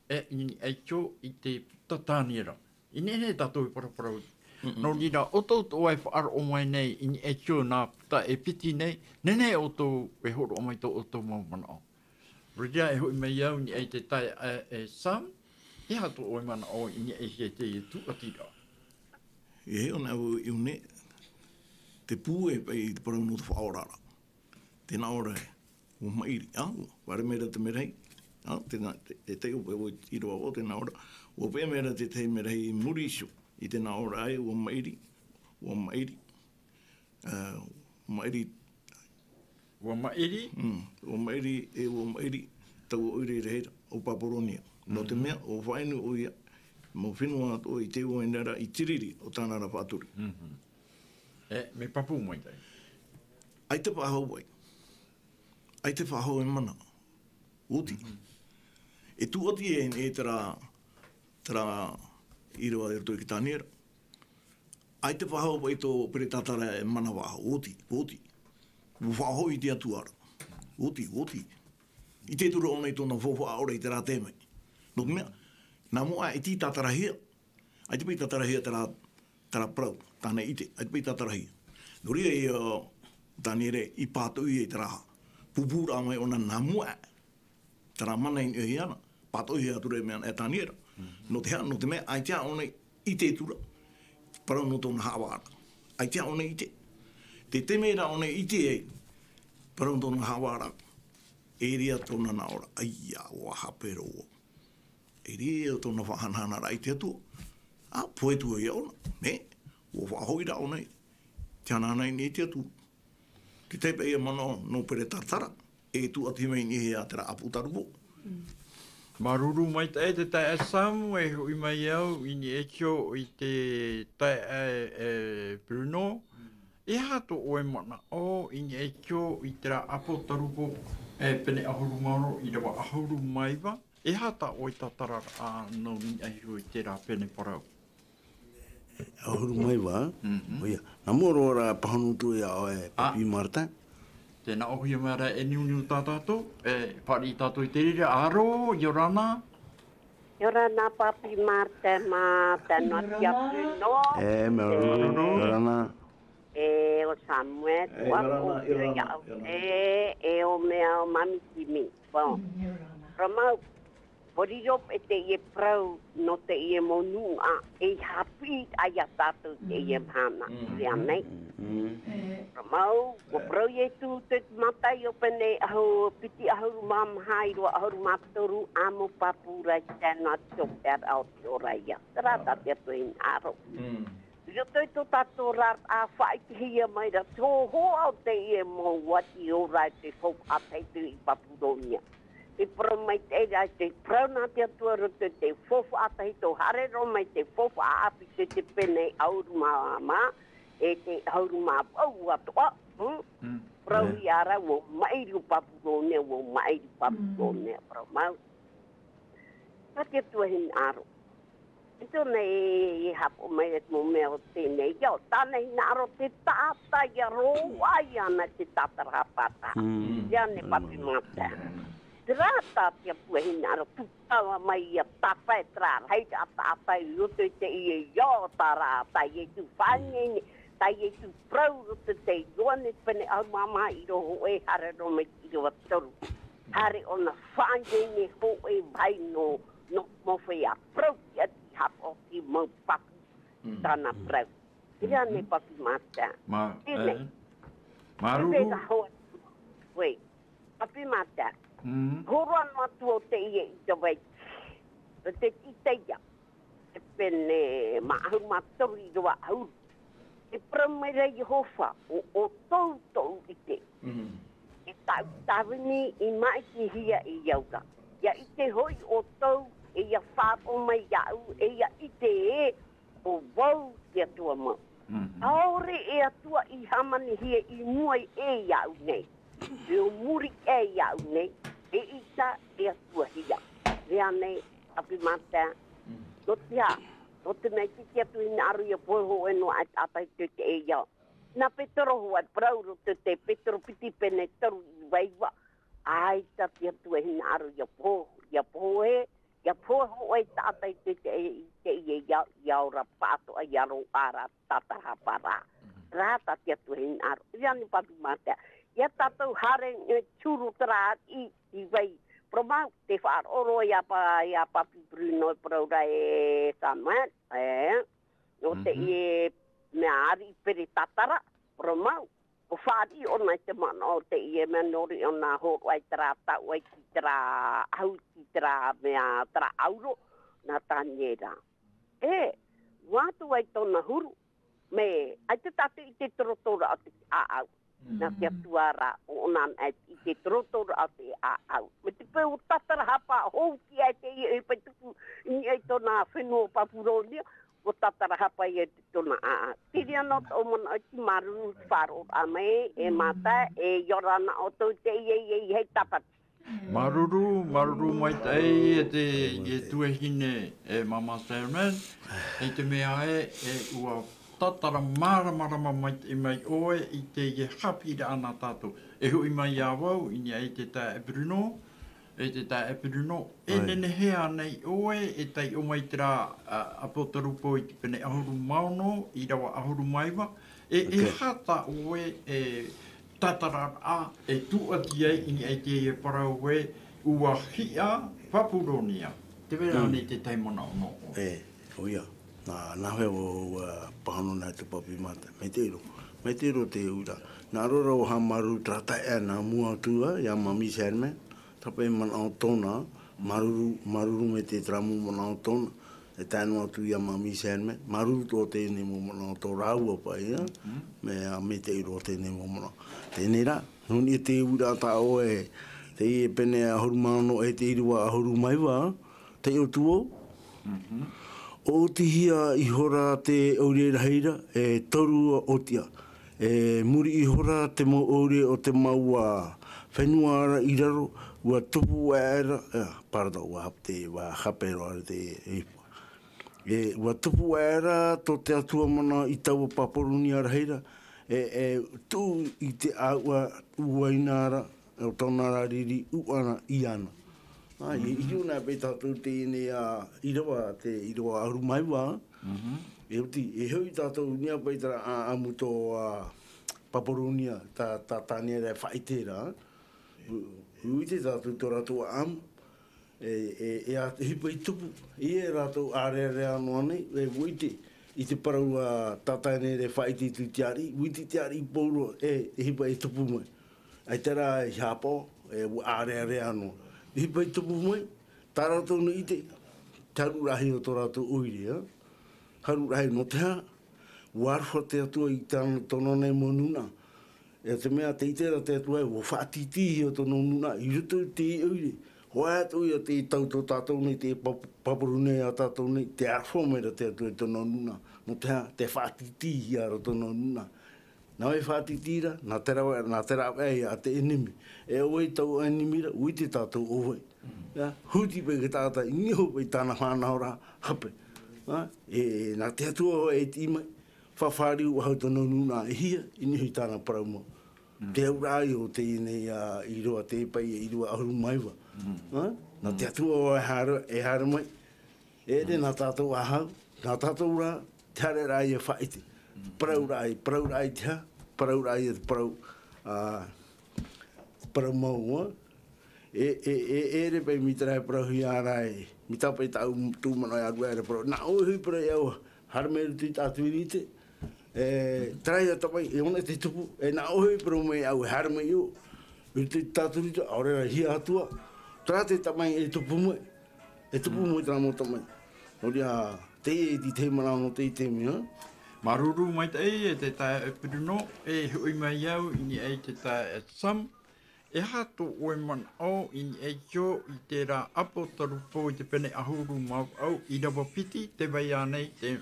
e i niʻa iho i te puta Taniera. I nehenehe tātou e paraparau. Mm-mm. Nō reira, ʻo tō ʻoutou e faʻaroʻo mai nei i niʻa iho nā puta e piti nei, nehenehe ʻoutou e hōroʻa mai tō ʻoutou mau manaʻo. Nō reira, e hoʻi mai au i niʻa i te taeaʻe e Sam, e aha tō ʻoe manaʻo i niʻa iho i teie tūʻatiraʻa? E hiʻo na vau i ʻō nei, te pūai paʻi i te parau nō te faʻaoraraʻa. Tē nā ʻō ra ē, ʻua maʻiri, ā, ʻua fāriʻi mai ra te merahi, ā, tē nā, te, te taiʻo paʻi ʻoe i roto i te ʻīrava vaʻu, tē nā ʻō ra, ʻua peʻe mai ra te taime rahi i muri iho i te nā ʻōraʻa ē, ʻua maʻiri, ʻua maʻiri, ā, maʻiri, ʻUa maʻiri? Mm, ʻua maʻiri, e ʻua maʻiri taua ʻoire rahi ra o Papuronia. Nō te Mhm. mea, ʻua faʻainu ʻoia, mau fenua atoʻa i te uaina ra, i te riri o tāna ra faʻaturi. Mhm. E, mea pāpū maitaʻi. ʻAita faʻahou ai. ʻAita faʻahou e mana. ʻUa oti. Mhm. E tūʻati e, e terā, terā ʻīrava i roto i te Taniera. ʻAita faʻahou paʻi tō peretātara e mana faʻahou. ʻUa oti, ʻua oti. ʻUa faʻahou i te Atua ra. ʻUa oti, ʻua oti. ʻIte atu ra ʻōna i tōna faufaʻa ʻore i terā taime. Nō te mea, nā mua aʻe e tītātarahia. ʻAita paʻi tātarahia terā, terā parau, tāna i ʻite, ʻaita paʻi tātarahia. Nō reira ïa, ʻo Taniera i pātoʻi i terā pūpūraʻa mai ʻōna nā mua aʻe terā mana i niʻa iāna, pātoʻihia atu ra e mea e Taniera. Mhm. Nō te aha, nō te mea, ʻaita ʻōna i ʻite atu ra, parau nō tōna haʻavāraʻa. ʻAita ʻōna i ʻite. Te taime ra ʻōna i ʻite ai, parau nō tōna haʻavāraʻa. E ʻere ïa tōna nā ʻōraʻa, ʻaita, ʻua hape roa. E ʻere ïa tōna faʻahanahanaraʻa i te Atua. ʻA, pohe atu ïa ʻōna, mea, ʻua faʻahou ra ʻōna i te hanahana i niʻa i te Atua. Te tahi paʻi ïa manaʻo nō peretātara, e tūʻati mai i niʻa iho i terā ʻāpī tarupo. Māuruuru maitaʻi te taeaʻe Sam, e hoʻi mai au i niʻa iho i te taeaʻe, e, Bruno. E aha tō ʻoe manaʻo i niʻa i tō, i terā ʻApotarupo, e, pene ʻahuru mā ono, ʻīrava ʻahuru mā iva? E aha tā ʻoe tātararaʻa nō niʻa i roto i terā pene parau? ʻAhuru mā iva? Mhm. ʻOia. Nā mua roa ra e pāhono atu iā ʻoe, Papi Martin. Tē nā ʻōhie mai ra e niuniu tā tātou, e, fāriʻi tātou i te reira, aro, ʻia ora na. ʻIa ora na Papi Martin, mā te noa tia Bruno. E, mea ora na, ʻia ora na. E, ʻo Samuel, e, ʻia ora na, ʻia ora na, ʻia ora na. E, e ʻo mea ʻo Mami Timi. Bon. Mm, ʻia ora na. Ra mau, ʻua riro e teie parau nō teie mau nuʻu, e haʻapiʻi ai iā tātou teie mahana. Mm. Rea nei. Mm. Ra mau, ʻua parau Ietu te Mataio pene ʻahu-, piti ʻahuru mā maha, ʻīrava ʻahuru mā toru, ʻa mau pāpū ra i te taeʻa noa atu i te ora o te ora ia. Terā tā te Atua hinaʻaro. Mm. I roto i tō tātou oraraʻa, faʻaʻitehia mai ra te hōhoʻa o teie mau ati ora e te faufaʻa tahito i Papuronia. E parau maitaʻi ra te parau nā te Atua i roto i te faufaʻa tahito, haere roa mai te faufaʻa ʻāpī i te pene ʻahuru mā maha, e te ʻahuru mā vaʻu atoʻa, hmm? Mm. Parauhia ra, ʻua maʻiri ʻo Papuronia, ʻua maʻiri ʻo Papuronia, parau mau. Nā te Atua hinaʻaro. I tōna e, e haʻapaʻo mai ra te mau mea o teie nei ao, tāna hinaʻaro te taʻata ia roaʻa iāna te tātarahapa ra. Mm. Ia nei Papi Martin. Terā tā te Atua hinaʻaro, tūtava mai ia tāpae terā rahi ra taʻata i roto i teie ao, terā tā Ietu faʻaineine, tā Ietu parau i roto i te Ioane pene ʻahuru mā maha, ʻīrava hōʻē haere roa mai i te ʻīrava toru. Haere ʻōna faʻaineine hōʻē vāhi nō, nō mau feiā parau ʻati haʻapaʻo i te mau pāpū. Mm. Tāna parau. Terā nei Papi Martin. Mā-, teie nei. E. Māuruuru. Te mea hoa. Oi. Papi Martin. Mm. Hōroʻa noa atu ʻo teie i te vai. Te tītaia. Te pene mā ʻahuru mā toru, ʻīrava ʻahuru. E parau mai ra Iehova, ʻo, ʻo ʻoutou tōʻu ʻite. Mm. E tāʻu tāvini i māʻitihia iāʻu ra. ʻIa ʻite hoʻi ʻoutou, e ʻia faʻaroʻo mai iāʻu, e ʻia ʻite ē, ʻo vau te Atua mau. Mm. ʻAore e Atua i hāmanihia i mua i ʻē iāʻu nei. E ʻo muri ʻē iāʻu nei, eʻita e Atua hia. Rea nei, Papi Martin. Mm. Nō te aha, nō te mea ʻite te Atua hinaʻaro ʻia pohe hōʻē noa aʻe tātaʻi te, te e ia. Nā Petero hoʻi e parau roto te Petero piti pene toru ʻīrava iva. ʻAita te Atua hinaʻaro ʻia pohe, ʻia pohe, ʻia pohe hōʻē taʻata i te, te, i te, i, i, ʻia, ʻia ora pāʻatoʻa, ʻia roaʻa ra tātarahapa ra. Mhm. Terā tā te Atua hinaʻaro. Ia nei Papi Martin. ʻIa tātou haere, e, turu terā i, i vai. Parau mau, tē faʻaroʻo roa iā Pa-, iā Papi Bruno, parau ra e Samuel, e. Nō teie mea ariʻi peretātara, parau mau. ʻUa fāriʻi ʻōna i te manaʻo o teie mea nō riʻi ʻōna hōroʻa i terā taʻu ai ki terā ʻahu, ki terā mea, terā ʻauro, nā Taniera. E, ʻua atu ai tōna huru, mea, ʻaita tātou i ʻite te rotoraʻa o te ʻāʻau. Mm. Nā te Atua ra, ʻo ʻōna anaʻe i ʻite te rotoraʻa o te ʻāʻau. Mai te peu ʻua tātarahapa hou atu ai teie e pae tupu i niʻa i tōna fenua o Papuronia, ʻua tātarahapa ia i tōna ʻāʻau. Terā noa tōʻu manaʻo, ʻoia te māuruuru i te faʻaroʻoraʻa mai, e Mata, e ʻia ora na ʻoutou i teie, i, i, i hei tāpati. Māuruuru, māuruuru maitaʻi e te, e tuahine, e Mama Sherman, i te mea ē, e ʻua tātara māramarama maitaʻi mai ʻoe i teie haʻapiʻiraʻa nā tātou. E hoʻi mai iā vau, i niʻa i te taeaʻe Bruno, e te taeaʻe Bruno, e nehenehe ānei ʻoe e taiʻo mai terā, a, ʻApotarupo i te pene ʻahuru mā ono, ʻīrava ʻahuru mā iva, e, e aha tā ʻoe e tātararaʻa e tūʻati ai i niʻa i teie parau ē, ʻua hiʻa Papuronia. Tē vai ra ānei te tahi manaʻo nō ʻoe? E, ʻoia. Nā, nāhea ʻua, ʻua pāhono nei te Papi Mata. Maitaʻi roa. Maitaʻi roa te uiraʻa. Nā reira ʻua haʻamāuruuru terā taeaʻe nā mua atu ā, iā Mami Sherman. Tāpaʻo manaʻo tōna, māuruuru, māuruuru maitaʻi terā mau manaʻo tōna. E tae noa atu iā Mami Sherman, māuruuru atoʻa teie mau manaʻo tō rāua paʻi, ā? Mea maitaʻi roa teie mau manaʻo. Teie rā, nō niʻa i te uiraʻa tā ʻoe, teie pene ʻahuru mā ono e te ʻīrava ʻahuru mā iva, taiʻo atu vau. ʻUa ʻōtihia ihora te ʻaure rahi ra, e toru ʻōtiʻa. E muri ihora te mau ʻoire o te mau, ā, fenua ra i raro, ua tupu aʻera, ā, pardon, ua hap-, te, ua hape roa te, e, e, ua tupu aʻera tō te Atua mana i taua Paparunia rahi ra, e, e, tuʻu i te ʻāuʻa uaina ra, o tōna ra riri uʻana iāna. Ā, e, i runa paʻi tātou teie nei, ā, ʻīrava, te ʻīrava ʻahuru mā iva, e oti, e hoʻi tātou nia paʻi terā ʻāʻamu tō, ā, Paparunia, tā, tā Taniera e faʻaʻite ra. U-, ʻua ʻite tātou tō rātou ʻāʻamu, e, e, e ā-, e ʻohipa i tupu, ʻia rātou ʻārearea noa nei, e, ʻua ʻite, i te parau a tā Taniera e faʻaʻite atu i te ariʻi, ʻua ʻite te ariʻi pauroa, e, e ʻohipa e tupu mai. ʻAita rā i haʻapaʻo, e, ʻua ʻārearea noa. ʻOhipa i tupu mai, tā rātou nei ʻite, te haru rahi o tō rātou ʻoire, ā? Haru rahi nō te aha, ʻua aroha te Atua i tāna, tōna nei mau nūnaʻa. E te mea te ʻite ra te Atua, ʻua faʻatītīhia tōna nūnaʻa, i roto i te ʻoire. Hōʻē atoʻa ia te tau tō tātou nei, te Pap-, Paparunia ia tātou nei, tē aroha mai ra te Atua i tōna nūnaʻa. Nō te aha, tē faʻatītīhia ra tōna nūnaʻa. Nā ʻoe e faʻatītī ra, nā te rave, nā te rave ai a te ʻenemi. E ʻo vai tau ʻenemi ra, ʻua ʻite tātou ʻo vai. Ia, huti paʻi te taʻata, i niʻa iho paʻi tāna faʻanahoraʻa hape. Ā, e, nā te Atua hoʻi e tiʻi mai, faʻafāriu faʻahou tōna nūnaʻa e hia, i niʻa iho i tāna parau mau. Te auraʻa o teie nei, ā, ʻīrava, te paʻi ʻīrava ʻahuru mā iva. Ā, nā te Atua hoʻi e haere, e haere mai, e ʻere nā tātou faʻahou, nā tātou rā, te haereraʻa ʻia faʻaʻite. Parauraʻa, parauraʻa i te aha, parauraʻa i te parau, ā, parau mau, ā. E, e, e, e ʻere paʻi mai terā e parauhia ra e, mai tā paʻi tāʻu, tōʻu manaʻo e aru aʻe ra parau. Nā ʻoe hoʻi parau e au, haere mai i roto i tāʻu ʻite, e, terā ia tamaʻi, e ʻōna te tupu, e nā ʻoe hoʻi parau mai au, e haere mai ʻō, i roto i tāʻu ʻite, ʻaore rā hia atu ā. Terā te tamaʻi e tupu mai, e tupu mai terā mau tamaʻi. Nō reira, teie te, te manaʻo nō teie te mea. Māuruuru maitaʻi e te taeaʻe Bruno, e hoʻi mai au i niʻa i te taeaʻe Sam. E aha tō ʻoe manaʻo i niʻa iho i terā ʻapo taru pō i te pene ʻahuru mā vaʻu ʻīrava piti, tē vai ānei te,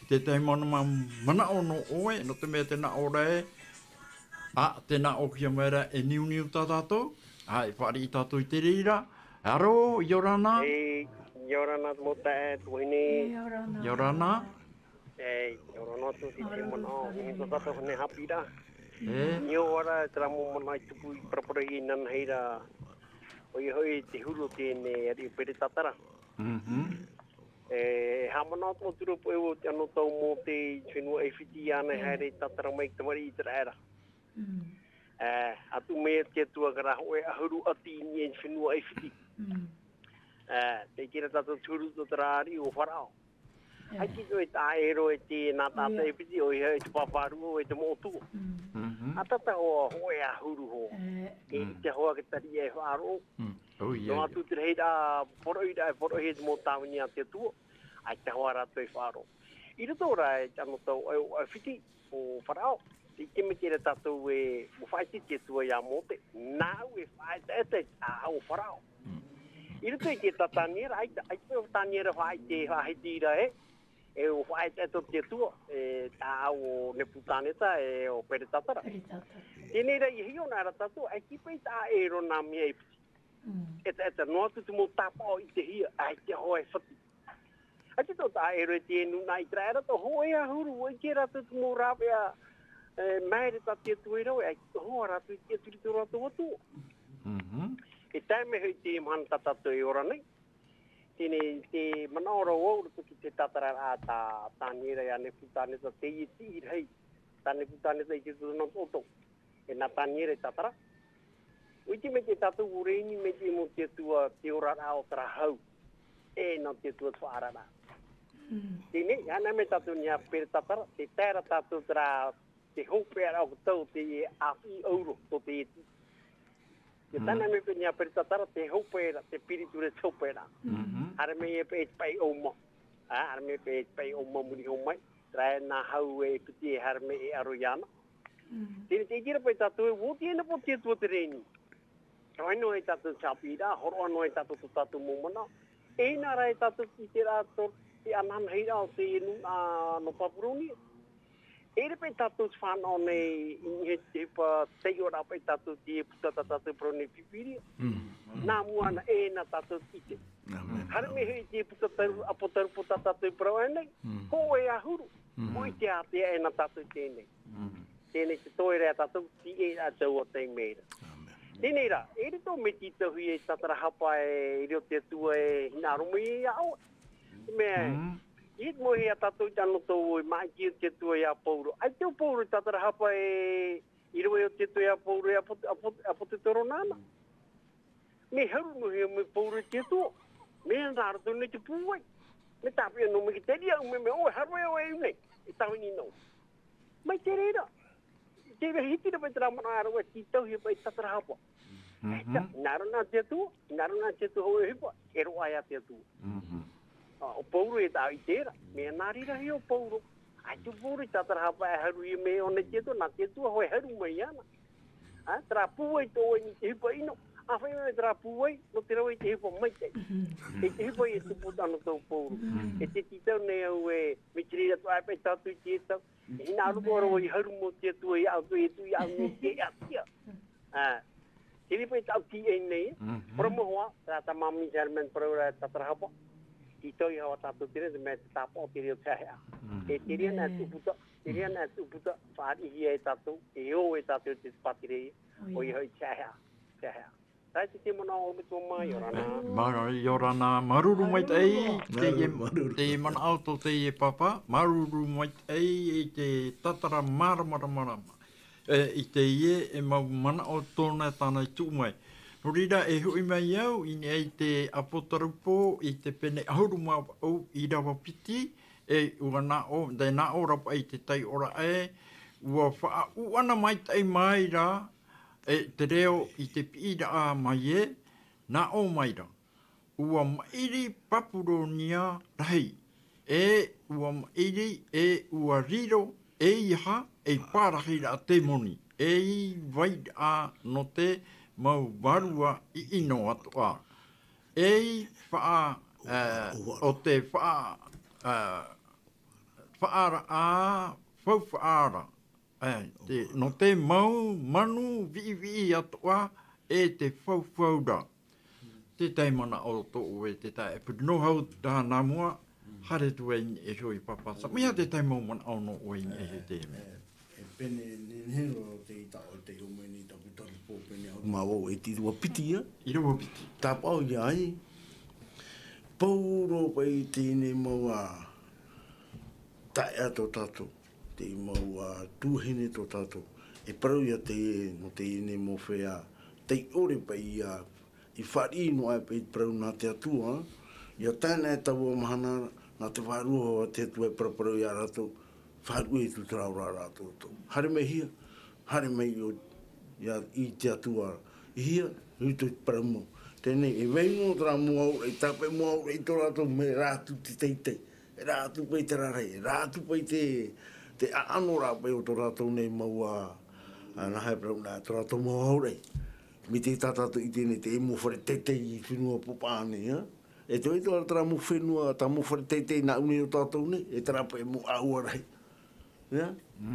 te tahi mana-, ma-, manaʻo nō ʻoe, nō te mea tēnā ʻō ra ē, ā, tēnā ʻōhia mai ra e niuniu tā tātou, ā, e fāriʻi tātou i te reira. Aro, ʻia ora na. E, ʻia ora na te mau taeaʻe, tuahine. ʻIa ora na. ʻIa ora na. E, ʻia ora na atu i te manaʻo, i tō tātou nei haʻapiʻiraʻa. E. Niʻa iho ā terā mau manaʻo i tupu i paraparau i nānahi ra, ʻoia hoʻi te huru o teie nei ariʻi Peretatara. Mhm. E, e haʻamanaʻo atu ra te mau turupoʻe o te anotau Mōte i te fenua ʻAifiti, ānei haere e tātara mai i te tamariʻi ʻĪteraʻera. Mm. E, atu mai te Atua ka rā hōʻē ʻahuru ʻati i niʻa i te fenua ʻAifiti. Mm. E, tē ʻite ra tātou te huru tō terā ariʻi ʻo Faraō. E. ʻAita i taʻa ʻē roa i te nā taʻata ʻAifiti, ʻoia hoʻi te pāpā rūʻau e te moʻotua. Mm. Mhm. ʻAtata hoʻi, hōʻē ʻahuru hoʻi. E. E ʻite hoʻi te tariʻa e faʻaroʻo. Mm. Oh, yeah, yeah. Noa atu te rahiraʻa, poroʻi ra, e poroʻi e te mau tāvini a te Atua. ʻAita hoʻi rātou e faʻaroʻo. I roto rā i te anotau ʻAifiti, ʻo Faraō, tē ʻite maitaʻi ra tātou ē, ʻua faʻaʻite te Atua iā Mōte, nāʻu e faʻaʻetaʻeta i te ʻāʻau o Faraō. Mm. I roto i te taʻata Taniera, ʻaita, ʻaita paʻi ʻo Taniera faʻaʻite, faʻahiti ra ē, e ʻua faʻaʻetaʻeta te Atua, e te ʻāʻau o Nepukaneta, e ʻo Peretatara. Peretatara. Teie nei rā, ʻia hiʻo na ra tātou, ʻaita paʻi taʻa ʻē roa nā mea e piti. Mm. ʻEtaʻeta noa atu te mau tāpaʻo i te hia, ʻaita hoʻi e fatu. ʻAita tō taʻa ʻē roa i te nūnaʻa ʻĪteraʻera, tō hōʻē ʻahuru, ʻua ʻite rātou te mau rāveʻa, e, maere tā te Atua i rave, ʻaita hoʻi rātou i tiʻaturi tō rātou Atua. Mhm. E tae mai hoʻi i te mahana tā tātou e ora nei. Teie nei, te manaʻo ra vau, roto i te tātararaʻa tā, tā Taniera iā Nepukaneta, teie tiʻi rahi, tā Nepukaneta i te tōna toto. E nā Taniera e tātara. ʻUa ʻite maitaʻi tātou ʻua rēni maitaʻi mau te Atua te oraraʻa o terā hau. E nā te Atua te faʻaararaʻa. Mm. Teie nei, ʻia haere mai tātou i niʻa iā Peretatara, tē tae ra tātou terā te hopeʻaraʻa o te tau, te ʻāfiʻi ʻauro, tō te iti. Tē tae mai paʻi i niʻa iā Peretatara, te hopeʻa, te piriture te hopeʻa. Mm. Haere mai e paʻi, paʻi ʻauma. Ā, haere mai paʻi, paʻi ʻauma muri iho mai. Terā nā hau e piti e haere mai e ʻaro iāna. Mm. Teie, tē ʻite ra paʻi tātou ē, ʻua oti na paʻi te Atua te rēni. Rave noa e tātou te haʻapiʻiraʻa, hōroʻa noa e tātou tō tātou mau manaʻo. E ʻī na ra e tātou i te rā tō, te anaanahiraʻa o te nūnaʻa nō Papuronia. E rā paʻi tātou te fānaʻo nei, i niʻa i te ʻohipa taiʻoraʻa paʻi tātou te puta tā tātou parau nei Pīpīria. Nā mua ana, e nā tātou te ʻite. Haere mai hoʻi te puta taru, ʻApotarupo tā tātou parau nei, hōʻē ʻahuru, ʻua ʻite ātea e nā tātou teie nei. Teie nei te toe ra tātou, tīaʻi ā tāua taime ra. Teie nei rā, e riro mai te tauhi e tātarahapa e riro te Atua e hinaʻaro mai iā ʻoe. Mea, i te moʻe ia tātou i te anotau e māʻiti te Atua iā Pauro. ʻAita ʻo Pauro i tātarahapa e, i riro e te Atua iā Pauro e ʻapo-, ʻapo-, ʻapotetoro nāna. Mea haru noa hia mai Pauro i te Atua. Mea nā roto nei te pūai. Mea tāpeʻa noa mai ki te reira, mea, mea, ʻoe, haere mai ʻoe i ʻō nei. E tāvini noa. Mai te reira. Te reira hiti rā paʻi terā manaʻo ra ʻua tītauhia paʻi tātarahapa. Hinaʻaro nā te Atua, hinaʻaro nā te Atua hōʻē ʻohipa, e roaʻa iā te Atua. Ā, ʻo Pauro e taʻa ʻite ra, mea nā reira hia ʻo Pauro. ʻAita ʻo Pauro i tātarahapa e haruhia mai ʻōna i te Atua, nā te Atua hoʻi e haru mai iāna. Ā, terā pūai tō ʻoe i te ʻohipa ʻino, ʻa faʻaʻite mai terā pūai, nō te rave i te ʻohipa maitaʻi. E te ʻohipa e tupu tāna tō Pauro. E te tītau nei au e, mai te reira atoʻa paʻi tātou i te tau. E hinaʻaro atoʻa ra vau i haru mau te Atua, i au, i au, i au, i au, i au. Ā, te reira paʻi tāʻu tīaʻi nei, ora mau hoʻi, terā tā māmī Herman parau ra tātarahapa. Tītau iā tātou te reira, te mea te tāpaʻo te reira o te haʻehaʻa. E te reira nā te ʻūputa, te reira nā te ʻūputa, fāriʻihia e tātou, e ō e tātou te pātireia, ʻoia hoʻi te haʻehaʻa, te haʻehaʻa. Tae te te manaʻo o me tō mai, ʻia ora na. Māuruuru, ʻia ora na, māuruuru maitaʻi, teie, teie manaʻo tō teie pāpā, māuruuru maitaʻi i te tātara māramarama. E, i teie, e mau manaʻo tōna tāna i tuʻu mai. Nō reira, e hoʻi mai au, i niʻa i te ʻApotarupo, i te pene ʻahuru mā vaʻu ʻīrava piti, e ʻua nā ʻō, te nā ʻō ra paʻi te taiʻoraʻa ē, ʻua faʻaʻuʻana maitaʻi mai ra, e te reo i te piʻiraʻa mai ē, nā ʻō mai ra. ʻUa maʻiri Papuronia rahi, e ʻua maʻiri, e ʻua riro, e ʻeiaha, ei pārahiraʻa tēmoni, ei vairaʻa nō te mau vārua ʻiʻino atoʻa. Ei faʻa, ē, ʻo te faʻa, ē, faʻaraʻa, faufaʻa ra. Ē, te, nō te mau manu viʻiviʻi atoʻa e te faufau ra. Te tahi manaʻo tō ʻoe, te taeaʻe Purino, hau tā nā mua, haere atu ai i niʻa iho i Pāpā Sam. Mea te tahi mau manaʻo nō ʻoe i niʻa iho i teie nei. E, e pene nehenehe roa te ʻita o te ʻō mai nei taku tapu pō pene au. Mā vau e te ʻīrava piti ia. ʻĪrava piti. Tāpaʻo ia ai. Pauroa paʻi teie nei mau ā taeaʻe tō tātou. Te mau, ā, tuahine tō tātou. E parau ia te, nō teie nei mau feiā, tei ʻore paʻi ia, i fāriʻi noa aʻe paʻi te parau nā te Atua, ʻia tae noa e taua mahana, nā te vārua hoʻi te Atua e paraparau ia rātou, faʻaruʻe atu terā oraraʻa tō rātou. Haere mai hia, haere mai ʻo, ia, i te Atua, i hea, i roto i te parau mau. Teie nei, e vai noa terā mau auraʻa, i tāpaʻo mau auraʻa i tō rātou mea rā atu te teitei. E rā atu paʻi te rarahi, e rā atu paʻi te, te ʻaʻano rā paʻi o tō rātou nei mau ā, ā, nā hea e parau na, tō rātou mau auraʻa. Mai te tā tātou i teie nei, te mau fare teitei i fenua Pāpā nei, ā? E te vai tō rātou terā mau fenua, tā mau fare teitei nā ʻō nei o tātou nei, e terā paʻi mau ʻāua rahi. Ia?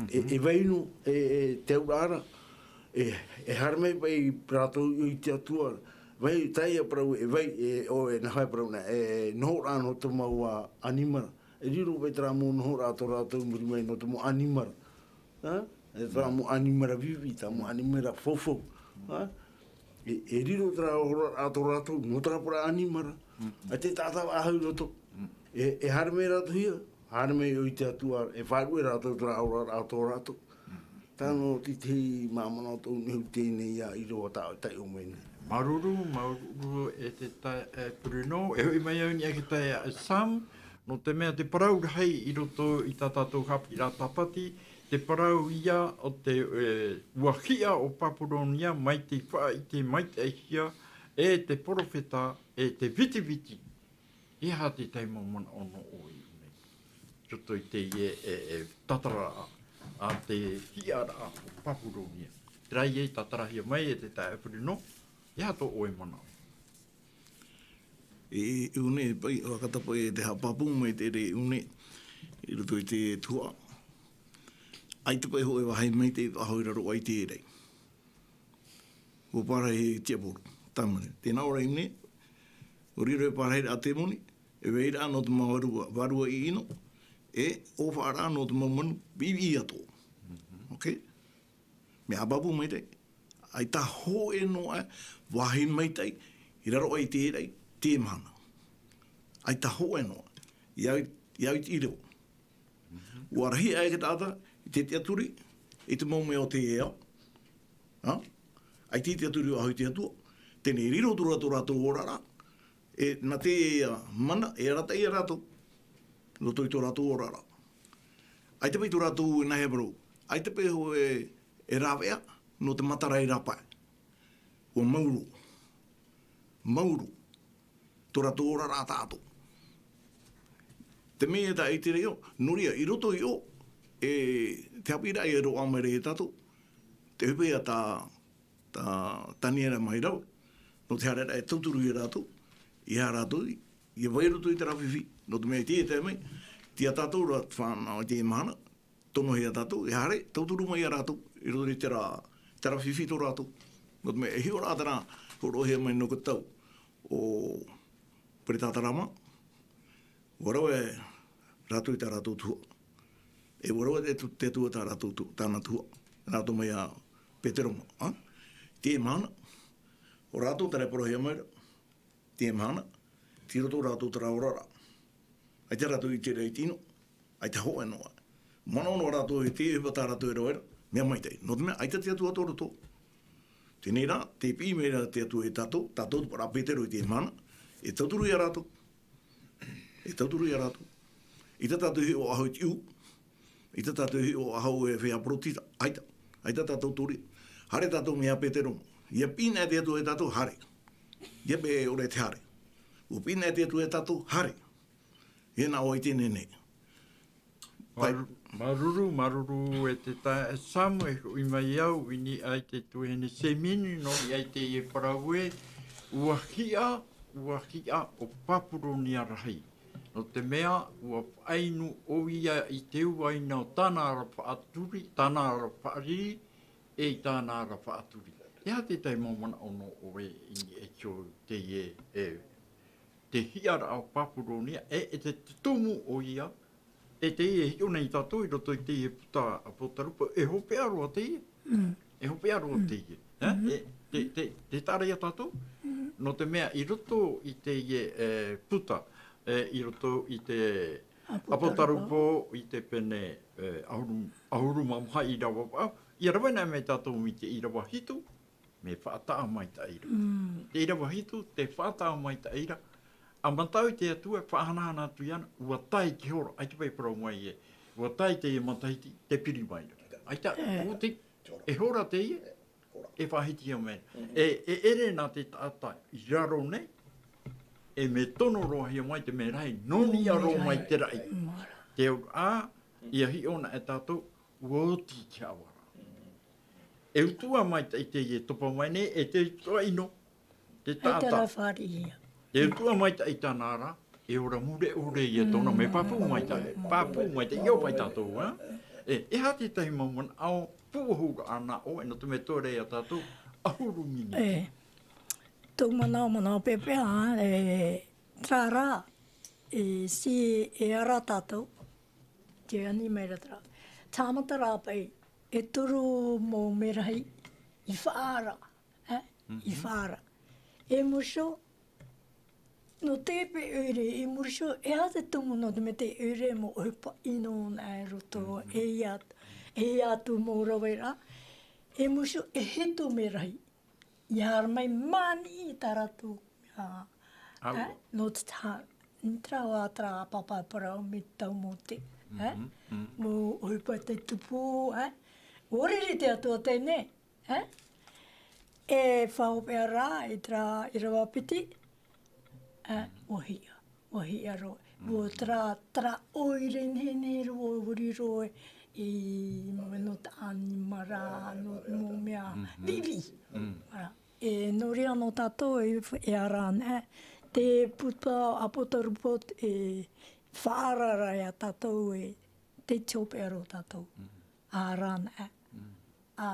E, e vai noa, e, e te auraʻa ra, e, e haere mai paʻi rātou i te Atua, vai, tae ia parau, e vai, e, ʻo, e nā hea e parau na, e, nohoraʻa nō te mau ā ʻanimara. E riro paʻi terā mau nohoraʻa tō rātou i muri mai nō te mau ʻanimara. Ā? E terā mau ʻanimara viʻiviʻi, terā mau ʻanimara faufau. Ā? E, e riro terā nohoraʻa tō rātou, nō terā parau ʻanimara. ʻAita e taʻata faʻahou i roto. E, e haere mai rātou hia, haere mai ʻo i te Atua, e faʻaruʻe rātou terā oraraʻa tō rātou. Tāna te tahi mau manaʻo tōʻu nei i teie nei ā ʻīrava tā ʻoe e taiʻo mai nei. Māuruuru, māuruuru e te taeaʻe, ē, Purino, e hoʻi mai au i niʻa i te taeaʻe, ē, Sam, nō te mea te parau rahi i roto i tā tātou haʻapiʻiraʻa tāpati, te parau ia o te, ē, ʻua hiʻa ʻo Papuronia mai te faʻaʻite maitaʻihia e te perofeta, e te vitiviti. E aha te tahi mau manaʻo nō ʻoe i ʻō nei? Roto i teie, e, e, tātararaʻa, ā, te hiʻaraʻa o Papuronia. Terā ia i tātarahia mai e te taeaʻe Purino, e aha tō ʻoe manaʻo? I, i ʻō nei, paʻi, ʻua kata paʻi e te haʻapāpū mai te reira i ʻō nei, i roto i te tuhaʻa. ʻAita paʻi hōʻē vāhi maitaʻi faʻahou i raro aʻe i te raʻi. ʻUa pārahi e tiaporo, tāmare. Tēnā ʻō ra i ʻō nei, ʻua riro e pārahiraʻa tēmoni, e vairaʻa nō te mau vārua, vārua ʻiʻino, e ʻōfaʻaraʻa nō te mau manu, piʻipiʻi atoʻa. Ok? Mea ʻāpapū maitaʻi. ʻAita hōʻē noa vāhi maitaʻi, i raro aʻe i te raʻi, te mahana. ʻAita hōʻē noa. I au, i au i te ʻīrava. ʻUa rahi aʻe te taʻata i te tiʻaturi i te mau mea o teie ao. Ha? ʻAita i te tiʻaturi ʻaʻahu i te Atua. Teie nei riro atu ra tō rātou oraraʻa. E, nā te, ā, mana, e arataʻi ia rātou. Roto i tō rātou oraraʻa. ʻAita paʻi tō rātou e nāhea parau. ʻAita paʻi hōʻē e rāveʻa, nō te matara i rāpae. ʻUa maoro. Maoro. Tō rātou oraraʻa tātou. Te mea e tā i te reo, nō reira, i roto i ʻō, e, te haʻapiʻiraʻa e roaʻa mai ra ia tātou, te ʻohipa ia tā, tā Taniera mai rau, nō te haereraʻa e tauturu ia rātou, ia rātou, ia vai roto i terā fifi, nō te mea i teie taime, tei ia tātou ra te fānau i teie mahana, tonohia tātou, e haere, tauturu mai ia rātou, i roto i terā, terā fifi tō rātou. Nō te mea, e hiʻo ra terā, hōroʻahia mai nō te tau o Peretātarama, ʻua rave rātou i tā rātou tuhaʻa. E ʻua rave te, te Atua tā rātou tu-, tāna tuhaʻa. Rātou mai ia Petero mā, ā? Teie mahana, ʻo rātou terā e parauhia mai ra. Teie mahana, tei roto rātou terā oraraʻa. ʻAita rātou i te raʻi tino, ʻaita hōʻē noa. Manaʻo noa rātou e te ʻohipa tā rātou e rave ra, mea maitaʻi. Nō te mea, ʻaita te Atua tō roto. Teie nei rā, tē piʻi mai ra te Atua ia tātou, tā tō tuhaʻa ra Petero i teie mahana, e tauturu ia rātou. E tauturu ia rātou. ʻAita tātou e hiʻo ʻaʻahu i te ʻū. ʻAita tātou e hiʻo ʻaʻahu e feiā peropheta. ʻAita. ʻAita tātou tōria. Haere tātou mai ia Petero. ʻIa piʻi na te Atua ia tātou, haere. ʻIa paʻi ʻore te haere. ʻUa piʻi na te Atua ia tātou, haere. E nā ʻō i teie nei. Paʻi. Māuruuru, māuruuru e te taeaʻe Sam, e hoʻi mai au i niʻa i te tuahine Semini, nō niʻa i teie parau ē, ʻua hiʻa, ʻua hiʻa ʻo Papuronia rahi. Nō te mea, ʻua faʻainu ʻoia i te uaina o tāna ra faʻaturi, tāna ra faʻariri, e i tāna ra faʻaturi. E aha te tahi mau manaʻo nō ʻoe i niʻa i teie, e, te hiʻaraʻa o Papuronia, e, e te tumu ʻoia, e teie e hiʻo nei tātou i roto i teie puta ʻApotarupo, e hopeʻa roa teie, e hopeʻa roa teie, e, e, te, te, te tāraʻi ia tātou, nō te mea i roto i teie, e, puta, e, i roto i te ʻApotarupo, i te pene, e, ʻahuru, ʻahuru mā maha ʻīrava vaʻu, ʻia rave na mai tātou i te ʻīrava hitu, mea faʻataʻa maitaʻi ra. Te ʻīrava hitu, te faʻataʻa maitaʻi ra. ʻA matau i te Atua e faʻahanahana atu iāna, ʻua tae te hora, ʻaita paʻi e parau mai ē, ʻua tae teie matahiti, tē piri mai ra. ʻAita, ʻua te, e hora teie, e faʻahitihia mai. E, e ʻere na te taʻata i raro nei, e mea tono roa hia mai te mea rahi, nō niʻa roa mai te raʻi. Te auraʻa, ʻia hiʻo na e tātou, ʻua oti te haʻavara. E utuʻa maitaʻi teie e topa mai nei, e te utuʻa ʻino, te taʻata. Te utuʻa maitaʻi tāna ra, e ora mure ʻore ia tōna, mea pāpū maitaʻi, pāpū maitaʻi, ʻia ʻō paʻi tātou, ā? E, e aha te tahi mau manaʻo, pūʻohu ra ʻana ʻoe, nō te mea tō reira ia tātou, ʻahuru miniti. E, tō manaʻo, manaʻo pēpē, ā, e, terā rā, e, si, e ara tātou, te ani mai ra terā. Tāmata rā paʻi, e toru mau merahi, i faʻaara, e, i faʻaara. E Mōso, nō te pae ʻoire, e Mōso, e aha te tumu nō te mea te ʻoire mau ʻohipa ʻino nā i roto, e ia, e ia atu mau rave ra. E Mōso, e hitu merahi. ʻIa haere mai māniʻi i tā rātou, ā, ā, nō te taha, nō terā, terā pāpā parau mai te tau Mōte, ā, mau ʻohipa te tupu, ā, ʻua riri te Atua teie nei, ā, e faʻahopeʻa ra i terā ʻīrava piti, ā, ʻua hiʻa. ʻUa hiʻa roa. ʻUa terā, terā ʻoire nehenehe roa, ʻua riro i, nō te ʻanimara, nō te mau mea viʻiviʻi. Ā, e, nō reira nō tātou e, e ara ana, te puta ʻApotarupo e faʻaara ra ia tātou e, te hopeʻa roa tātou. ʻāranaʻe, ʻa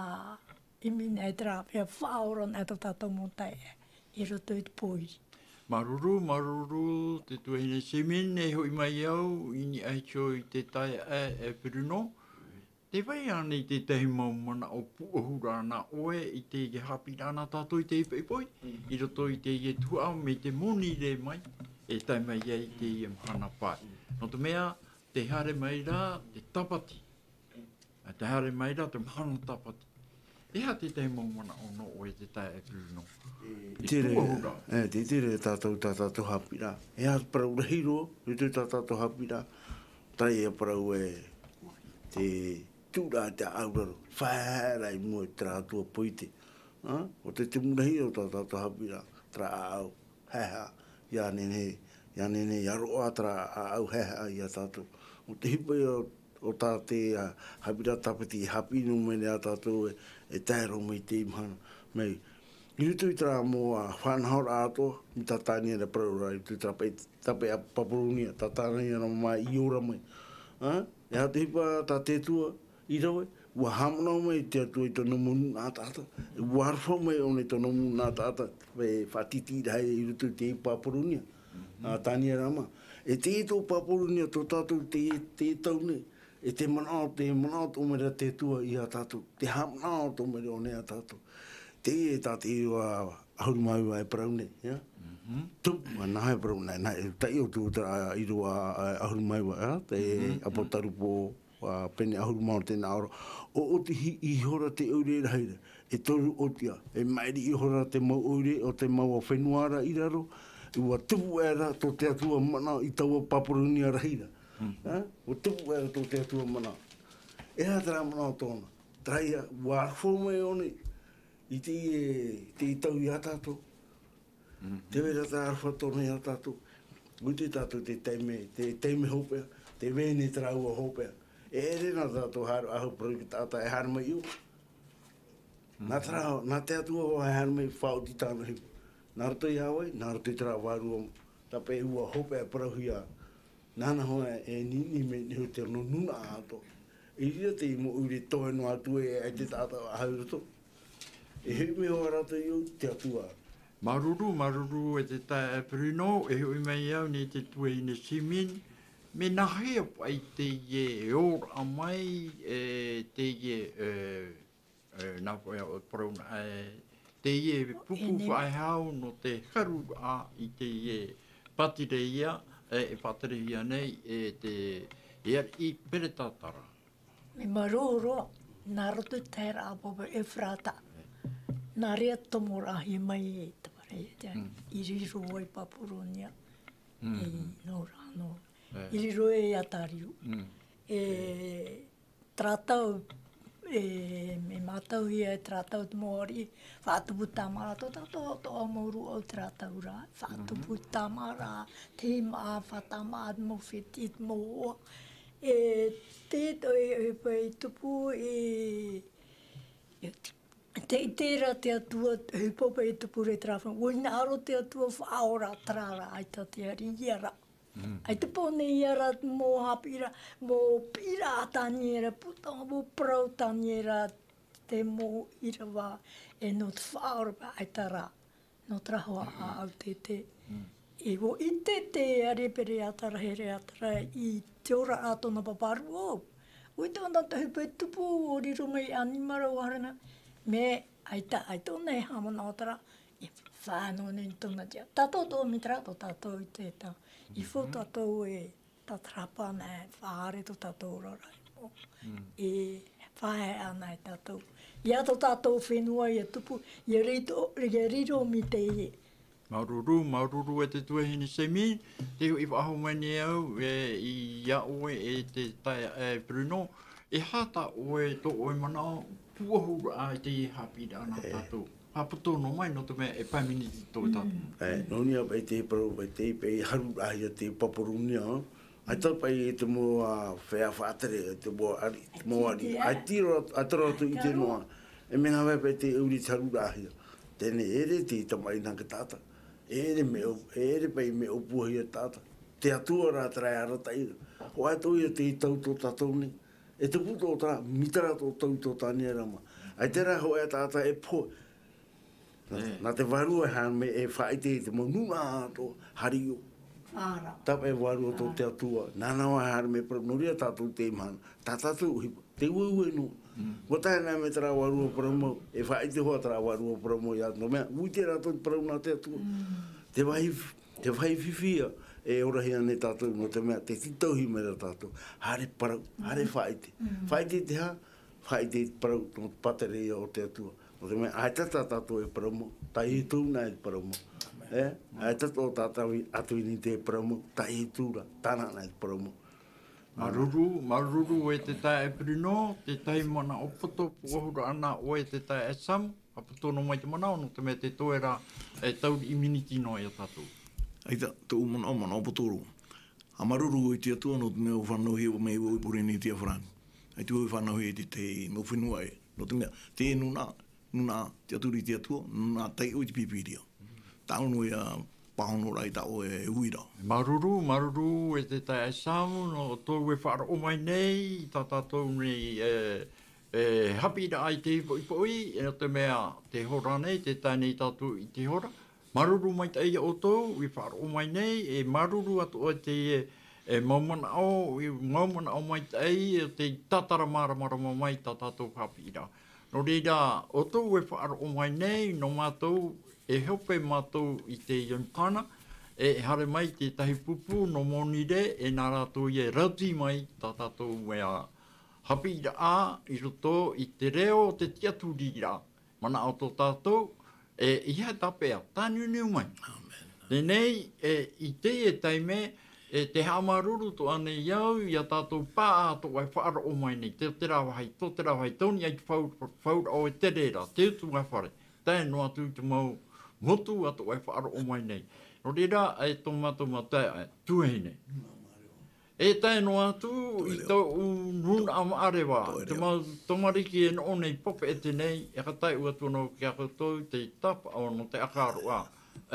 ʻimi nei te rā, ʻia faʻaora nei tō tātou mau taeaʻe i roto i te pōiri. Māuruuru, māuruuru, te tuahine Simine, e hoʻi mai au, i niʻa iho i te taeaʻe, e Bruno. Tē vai ānei te tahi mau manaʻo pūʻohu ra nā ʻoe i te haʻapiʻiraʻa nā tātou i te ipoipo, i roto i teie tuhaʻa mai te moni rē mai, e tae mai ai teie mahana pae. Nō te mea, tē haere mai ra te tāpati. Tē haere mai ra te mahana tāpati. E aha te tahi mau manaʻo nō ʻoe te taeaʻe Bruno? E tere, pūʻohu ra. E, te tere tātou, tā tātou haʻapiʻiraʻa. E aha te parau rahi roa, i te tā tātou haʻapiʻiraʻa. Terā ia parau e te tuʻuraʻa te auraro. Faʻahaehaʻa i mua i terā Atua poite. Ha? ʻO te tumu rahi o tā tātou haʻapiʻiraʻa, terā ʻāʻau haehaʻa, ʻia nehenehe, ʻia nehenehe, ʻia roaʻa terā ʻāʻau haehaʻa ia tātou. ʻO te ʻohipa ia o, o tā te, ā, haʻapiʻiraʻa tāpati e haʻapiʻi noa mai nei ia tātou e, e tae roa mai i teie mahana. Mai, i roto i terā mau, ā, faʻanahoraʻa atoʻa, mai tā Taniera e parau ra, i roto i terā pae, terā pae Papuronia, tā Taniera mā i ora mai. Ha? E aha te ʻohipa tā te Atua, i rave, ʻua haʻamanaʻo mai te Atua i tōna mau nūnaʻa taʻata. ʻUa aroha mai ʻōna i tōna mau nūnaʻa taʻata, e faʻatītīraʻa i roto i te Papuronia. Ā, Taniera mā. E te ʻīrava Papuronia tō tātou te, te tau nei. E te manaʻo, te manaʻo atoʻa mai ra te Atua ia tātou. Te haʻamanaʻo atoʻa mai ra ʻōna ia tātou. Teie tā te ʻīrava ʻahuru mā iva e parau nei, ia. Tō, nā hea e parau nei, nā, e taiʻo atu terā ʻīrava, ā, ʻahuru mā iva, ia, te Apotarupo, ā, pene ʻahuru mā ono tē nā ʻō ra. ʻO ʻōtiʻi ihora te ʻoire rahi ra, e toru ʻōtiʻa, e maʻiri ihora te mau ʻoire o te mau fenua ra i raro, ʻua tupu aʻera tō te Atua mana i taua Papuronia rahi ra. Ha? ʻUa tupu aʻera tō te Atua mana. E aha terā manaʻo tōna? Terā ia, ʻua aroha mai ʻōna i te, i te tau ia tātou. Tē vai ra te aroha tōna ia tātou. ʻUa ʻite tātou te taime, te taime hopeʻa, tē vai nei terā ua hopeʻa. E ʻere nā tātou haere, ʻahu parau i te taʻata e haere mai i ʻō. Nā terā, nā te Atua hoʻi e haere mai faʻaoti tāna hiva. Nā roto ia vai, nā roto i terā vārua, tāpaʻo ua hopeʻa parauhia. Nāna hoʻi e niʻiniʻi mai nei hoʻi te nūnaʻa atoʻa. I reira te mau ʻoire toe noa atu e, e te taʻata ʻahu i roto. E hoʻi mai hoʻi rātou i ʻō te Atua. Māuruuru, māuruuru e te taeaʻe Bruno, e hoʻi mai au nei te tuahine Simine, mea nāhea paʻi teie e ora mai, e, teie, e, e, nā, e, o te parau nā, e, teie pupu faʻehau nō te haruraʻa i teie pātireia, e, e pātirehia nei, e te, e ariʻi Peretatara. Mea māuruuru, nā roto i te taeraʻa papa Efrata. Nā reira tomoraʻahia mai e te vare, te, i riro ai Papuronia. E, nō rā, nō. I riro e Atariu. E, terā tau, e, mea mātauhia e terā tau te mau ariʻi, faʻatupu tāmāʻa, tō tātou atoʻa mau rūʻau terā tau ra, faʻatupu tāmāʻa, te maʻa, faʻatāmāʻa, te mau fētiʻi, te mau hoa. E, te, e, e, e tupu, e, e, te, te ʻite ra te Atua, e, papa e tupu ra terā fenua, ʻua hinaʻaro te Atua, faʻaora terā ra, ʻaita te ariʻi ia ra. ʻAita pō nei ia ra, mau haʻapiʻiraʻa, mau piʻiraʻa a Taniera, puta mau parau Taniera, te mau ʻīrava, e nō te faʻaora paʻi ʻaita ra, nō terā hoʻi ʻāʻau tētē. E ʻua ʻite te ariʻi Peretatara, Peretatara i te ora ra tōna pāpā rūʻau. ʻUa ʻite ʻōna te ʻohipa e tupu, ʻua riro mai ʻanimara, ʻua haere na. Mea, ʻaita, ʻaita ʻōna e haʻamanaʻo terā, e fānaʻo nei tōna tiʻa. Tātou atoʻa mai terā, tō tātou i te tā. I fou tātou e tātarahapa ana e faʻahaere tō tātou oraraʻa i mua. E faʻahaehaʻa ana e tātou. ʻIa tō tātou fenua ʻia tupu, ʻia rito, ʻia riro mai teie. Māuruuru, māuruuru e te tuahine Semi, tē hoʻi faʻahou mai nei au, e, ia ʻoe e te taeaʻe, e, Bruno, e aha tā ʻoe, tō ʻoe manaʻo, pūʻohu ra i teie haʻapiʻiraʻa nā tātou. Haʻapoto noa mai, nō te mea e pae miniti tō tātou. E, nō niʻa paʻi te parau, paʻi te, paʻi haruraʻahia te Papuronia, ʻaita paʻi te mau, ā, feiā faʻatere, te mau ariʻi, te mau ariʻi. ʻAita roa, ʻaita roa atu i te noa. E mea nā hea paʻi te ʻoire te haruraʻahia. Teie nei, e ʻere te tamaʻi nā te taʻata. E ʻere mea ʻō-, e ʻere paʻi mea ʻōpuahia taʻata. Te Atua rā terā e arataʻi ra. Hoʻi atoʻa ia te tau tō tātou nei. E tupu tō tā, mita rā tō tau i tō tāne e rama. ʻAita rā hōʻē taʻata e pohe. Nā, nā te vārua e haere mai e faʻaʻite i te mau nūnaʻa atoʻa, hario. Tāpaʻo e vārua tō te Atua, nāna e haere mai e parau, nō reira tātou te mahana. Tā tātou ʻohipa, te ueue noa. ʻUa tae noa mai terā vārua parau mau, e faʻaʻite hoʻi terā vārua parau mau iā tātou. Mea, ʻua ʻite rātou te parau nā te Atua. Te vāhi, te vāhi fifi ïa, e orahia nei tātou, nō te mea, tē tītauhia mai ra tātou. Haere parau, haere faʻaʻite. Faʻaʻite i te aha, faʻaʻite i te parau, nō te pātireia o te Atua. Nō te mea, ʻaita tā tātou e parau mau, tā Ietu noa e parau mau. E, ʻaita tō tātou i, atu i niʻa i te parau mau, tā Ietu rā, tāna noa e parau mau. Māuruuru, māuruuru e te taeaʻe Bruno, te tahi manaʻo poto, puʻohuraʻa nā ʻoe e te taeaʻe Sam, ʻapo tonu mai te manaʻo, nō te mea te toe rā, e tauriʻi miniti noa iā tātou. ʻAita, tōʻu manaʻo, manaʻo poto roa. ʻA māuruuru i te Atua, nō te mea ʻua fānauhia mai vau i Pōrīnetia farāni. ʻAita vau e fānauhia i te, te mau fenua ē. Nō te mea, te nūnaʻa, nūnaʻa, tiʻaturi i te Atua, nūnaʻa taiʻo i te Pīpīria. Tāʻu noa ïa pāhonoraʻa i tā ʻoe e uira. Māuruuru, māuruuru e te taeaʻe Sam, nō ʻoutou e faʻaroʻo mai nei, i tā tātou nei, e, e haʻapiʻiraʻa i te poʻipoʻi, e nō te mea, te hora nei, tē tae nei tātou i te hora. Māuruuru maitaʻi iā ʻoutou, i faʻaroʻo mai nei, e māuruuru atoʻa i te, e, mau manaʻo, i mau manaʻo maitaʻi, e tē tātara māramarama mai tā tātou haʻapiʻiraʻa. Nō reira, ʻoutou e faʻaroʻo mai nei, nō mātou, e hope mātou i te Iorudana, e haere mai te tahi pupu nō Monire, e nā rātou ïa e rahi mai tā tātou mea haʻapiʻiraʻa i roto i te reo o te tiʻaturiraʻa. Manaʻo tō tātou, e, ʻeiaha e tāpeʻa, tāniuniu mai. Teie, e, i teie taime, e, tē haʻamāuruuru atoʻa nei au iā tātou paʻatoʻa e faʻaroʻo mai nei, tō terā vāhi, tō terā vāhi, tau noa i te fau-, fauraʻo e tere ra, te utuafare, tae noa atu i te mau motu atoʻa e faʻaroʻo mai nei. Nō reira, e tō mātou mau taeaʻe, tuahine. E tae noa atu i tōʻu nūnaʻa maʻareva, te mau tamariki e noʻo nei papeʻete nei, e ka tae atu noa iā koutou te tāpaʻo nō te ʻākāroʻa,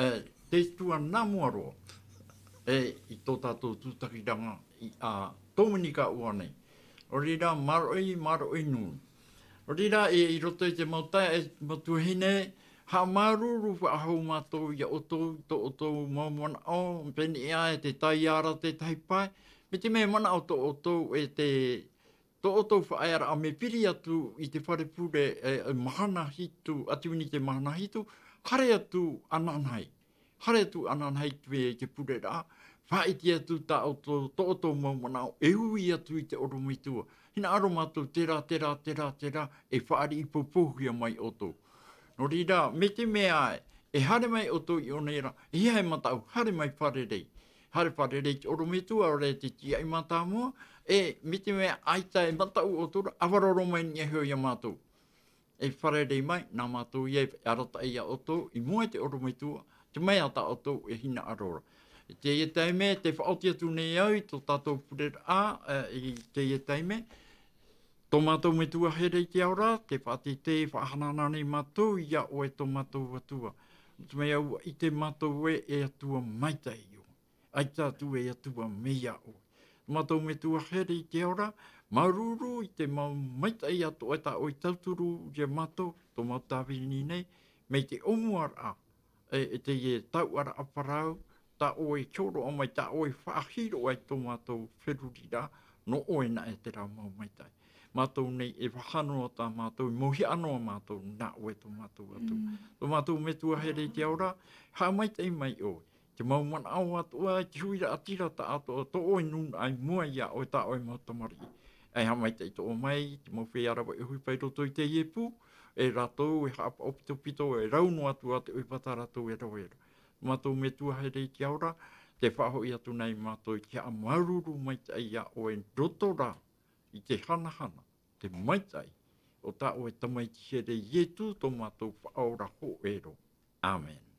e, te tuatāmua roa, e, i tō tātou tūtakiraʻa i, a, Tominika ʻUa nei. Nō reira, māroʻi, māroʻi nui. Nō reira, e, i roto i te mau taeaʻe, mau tuahine, haʻamāuruuru faʻahou mātou iā ʻoutou, tō ʻoutou mau manaʻo, pēneiaʻe te taiara tētahi pae, mai te mea manaʻo tō ʻoutou e te, tō ʻoutou faʻaearaʻa mea piri atu i te fare pure, e, e mahana hitu, atu i niʻa i te mahana hitu, haere atu ananahi. Haere atu ananahi te, te pureraʻa, faʻaʻite atu tā ʻoutou, tō ʻoutou mau manaʻo, e ui atu i te ʻorometua. Hinaʻaro mātou, terā, terā, terā, terā, e fāriʻi poupouhia mai ʻoutou. Nō reira, mai te mea e, e haere mai ʻoutou i ʻō nei ra, e ʻeiaha e mataʻu, haere mai fārerei. Haere fārerei i te ʻorometua, ʻaore te tīaʻi mātāmua, e mai te mea ʻaita e mataʻu ʻoutou ra, ʻavararo mai i niʻa iho iā mātou. E fārerei mai, nā mātou ïa e arataʻi iā ʻoutou, i mua i te ʻorometua, te mea tā ʻoutou e hinaʻaro ra. I teie taime, tē faʻaoti atu nei au i tō tātou pureraʻa, e, i teie taime, tō mātou Metua here i te ao ra, tē faʻateitei, faʻahanahana nei mātou iā ʻoe tō mātou Atua. Nō te mea ʻua ʻite mātou ē, e Atua maitaʻi ʻoe. ʻAita atu e Atua mai iā ʻoe. Tō mātou Metua here i te ao ra, māuruuru i te mau maitaʻi atoʻa tā ʻoe i tauturu iā mātou, tō mau tāvini nei, mai te ʻōmuaraʻa, e, e teie tauʻaraʻa parau, tā ʻoe i hōroʻa mai, tā ʻoe i faʻahiroʻa i tō mātou feruriraʻa, nō ʻoe naʻe terā mau maitaʻi. Mātou nei e vaha noa tā mātou, e mauhaʻa noa mātou, nā ʻoe tō mātou Atua. Tō mātou Metua here i te ao ra, haʻamaitaʻi mai ʻoe. Te mau manaʻo atoʻa, te huiraʻatira tāʻatoʻa, tō ʻoe nūnaʻa i mua iā ʻoe tā ʻoe mau tamariʻi. E haʻamaitaʻi atoʻa mai, te mau feiā rave ʻohipa i roto i teie pū, e rātou e haʻapaʻopitopito, e rau noa atu ā te ʻohipa tā rātou e rave ra. Mātou Metua here i te ao ra, tē faʻahoʻi atu nei mātou i te haʻamāuruuru maitaʻi iā ʻoe i roto rā i te hanahana, te maitaʻi o tā ʻoe Tamaiti here Ietu tō mātou Faʻaora hōʻē roa. ʻĀmene.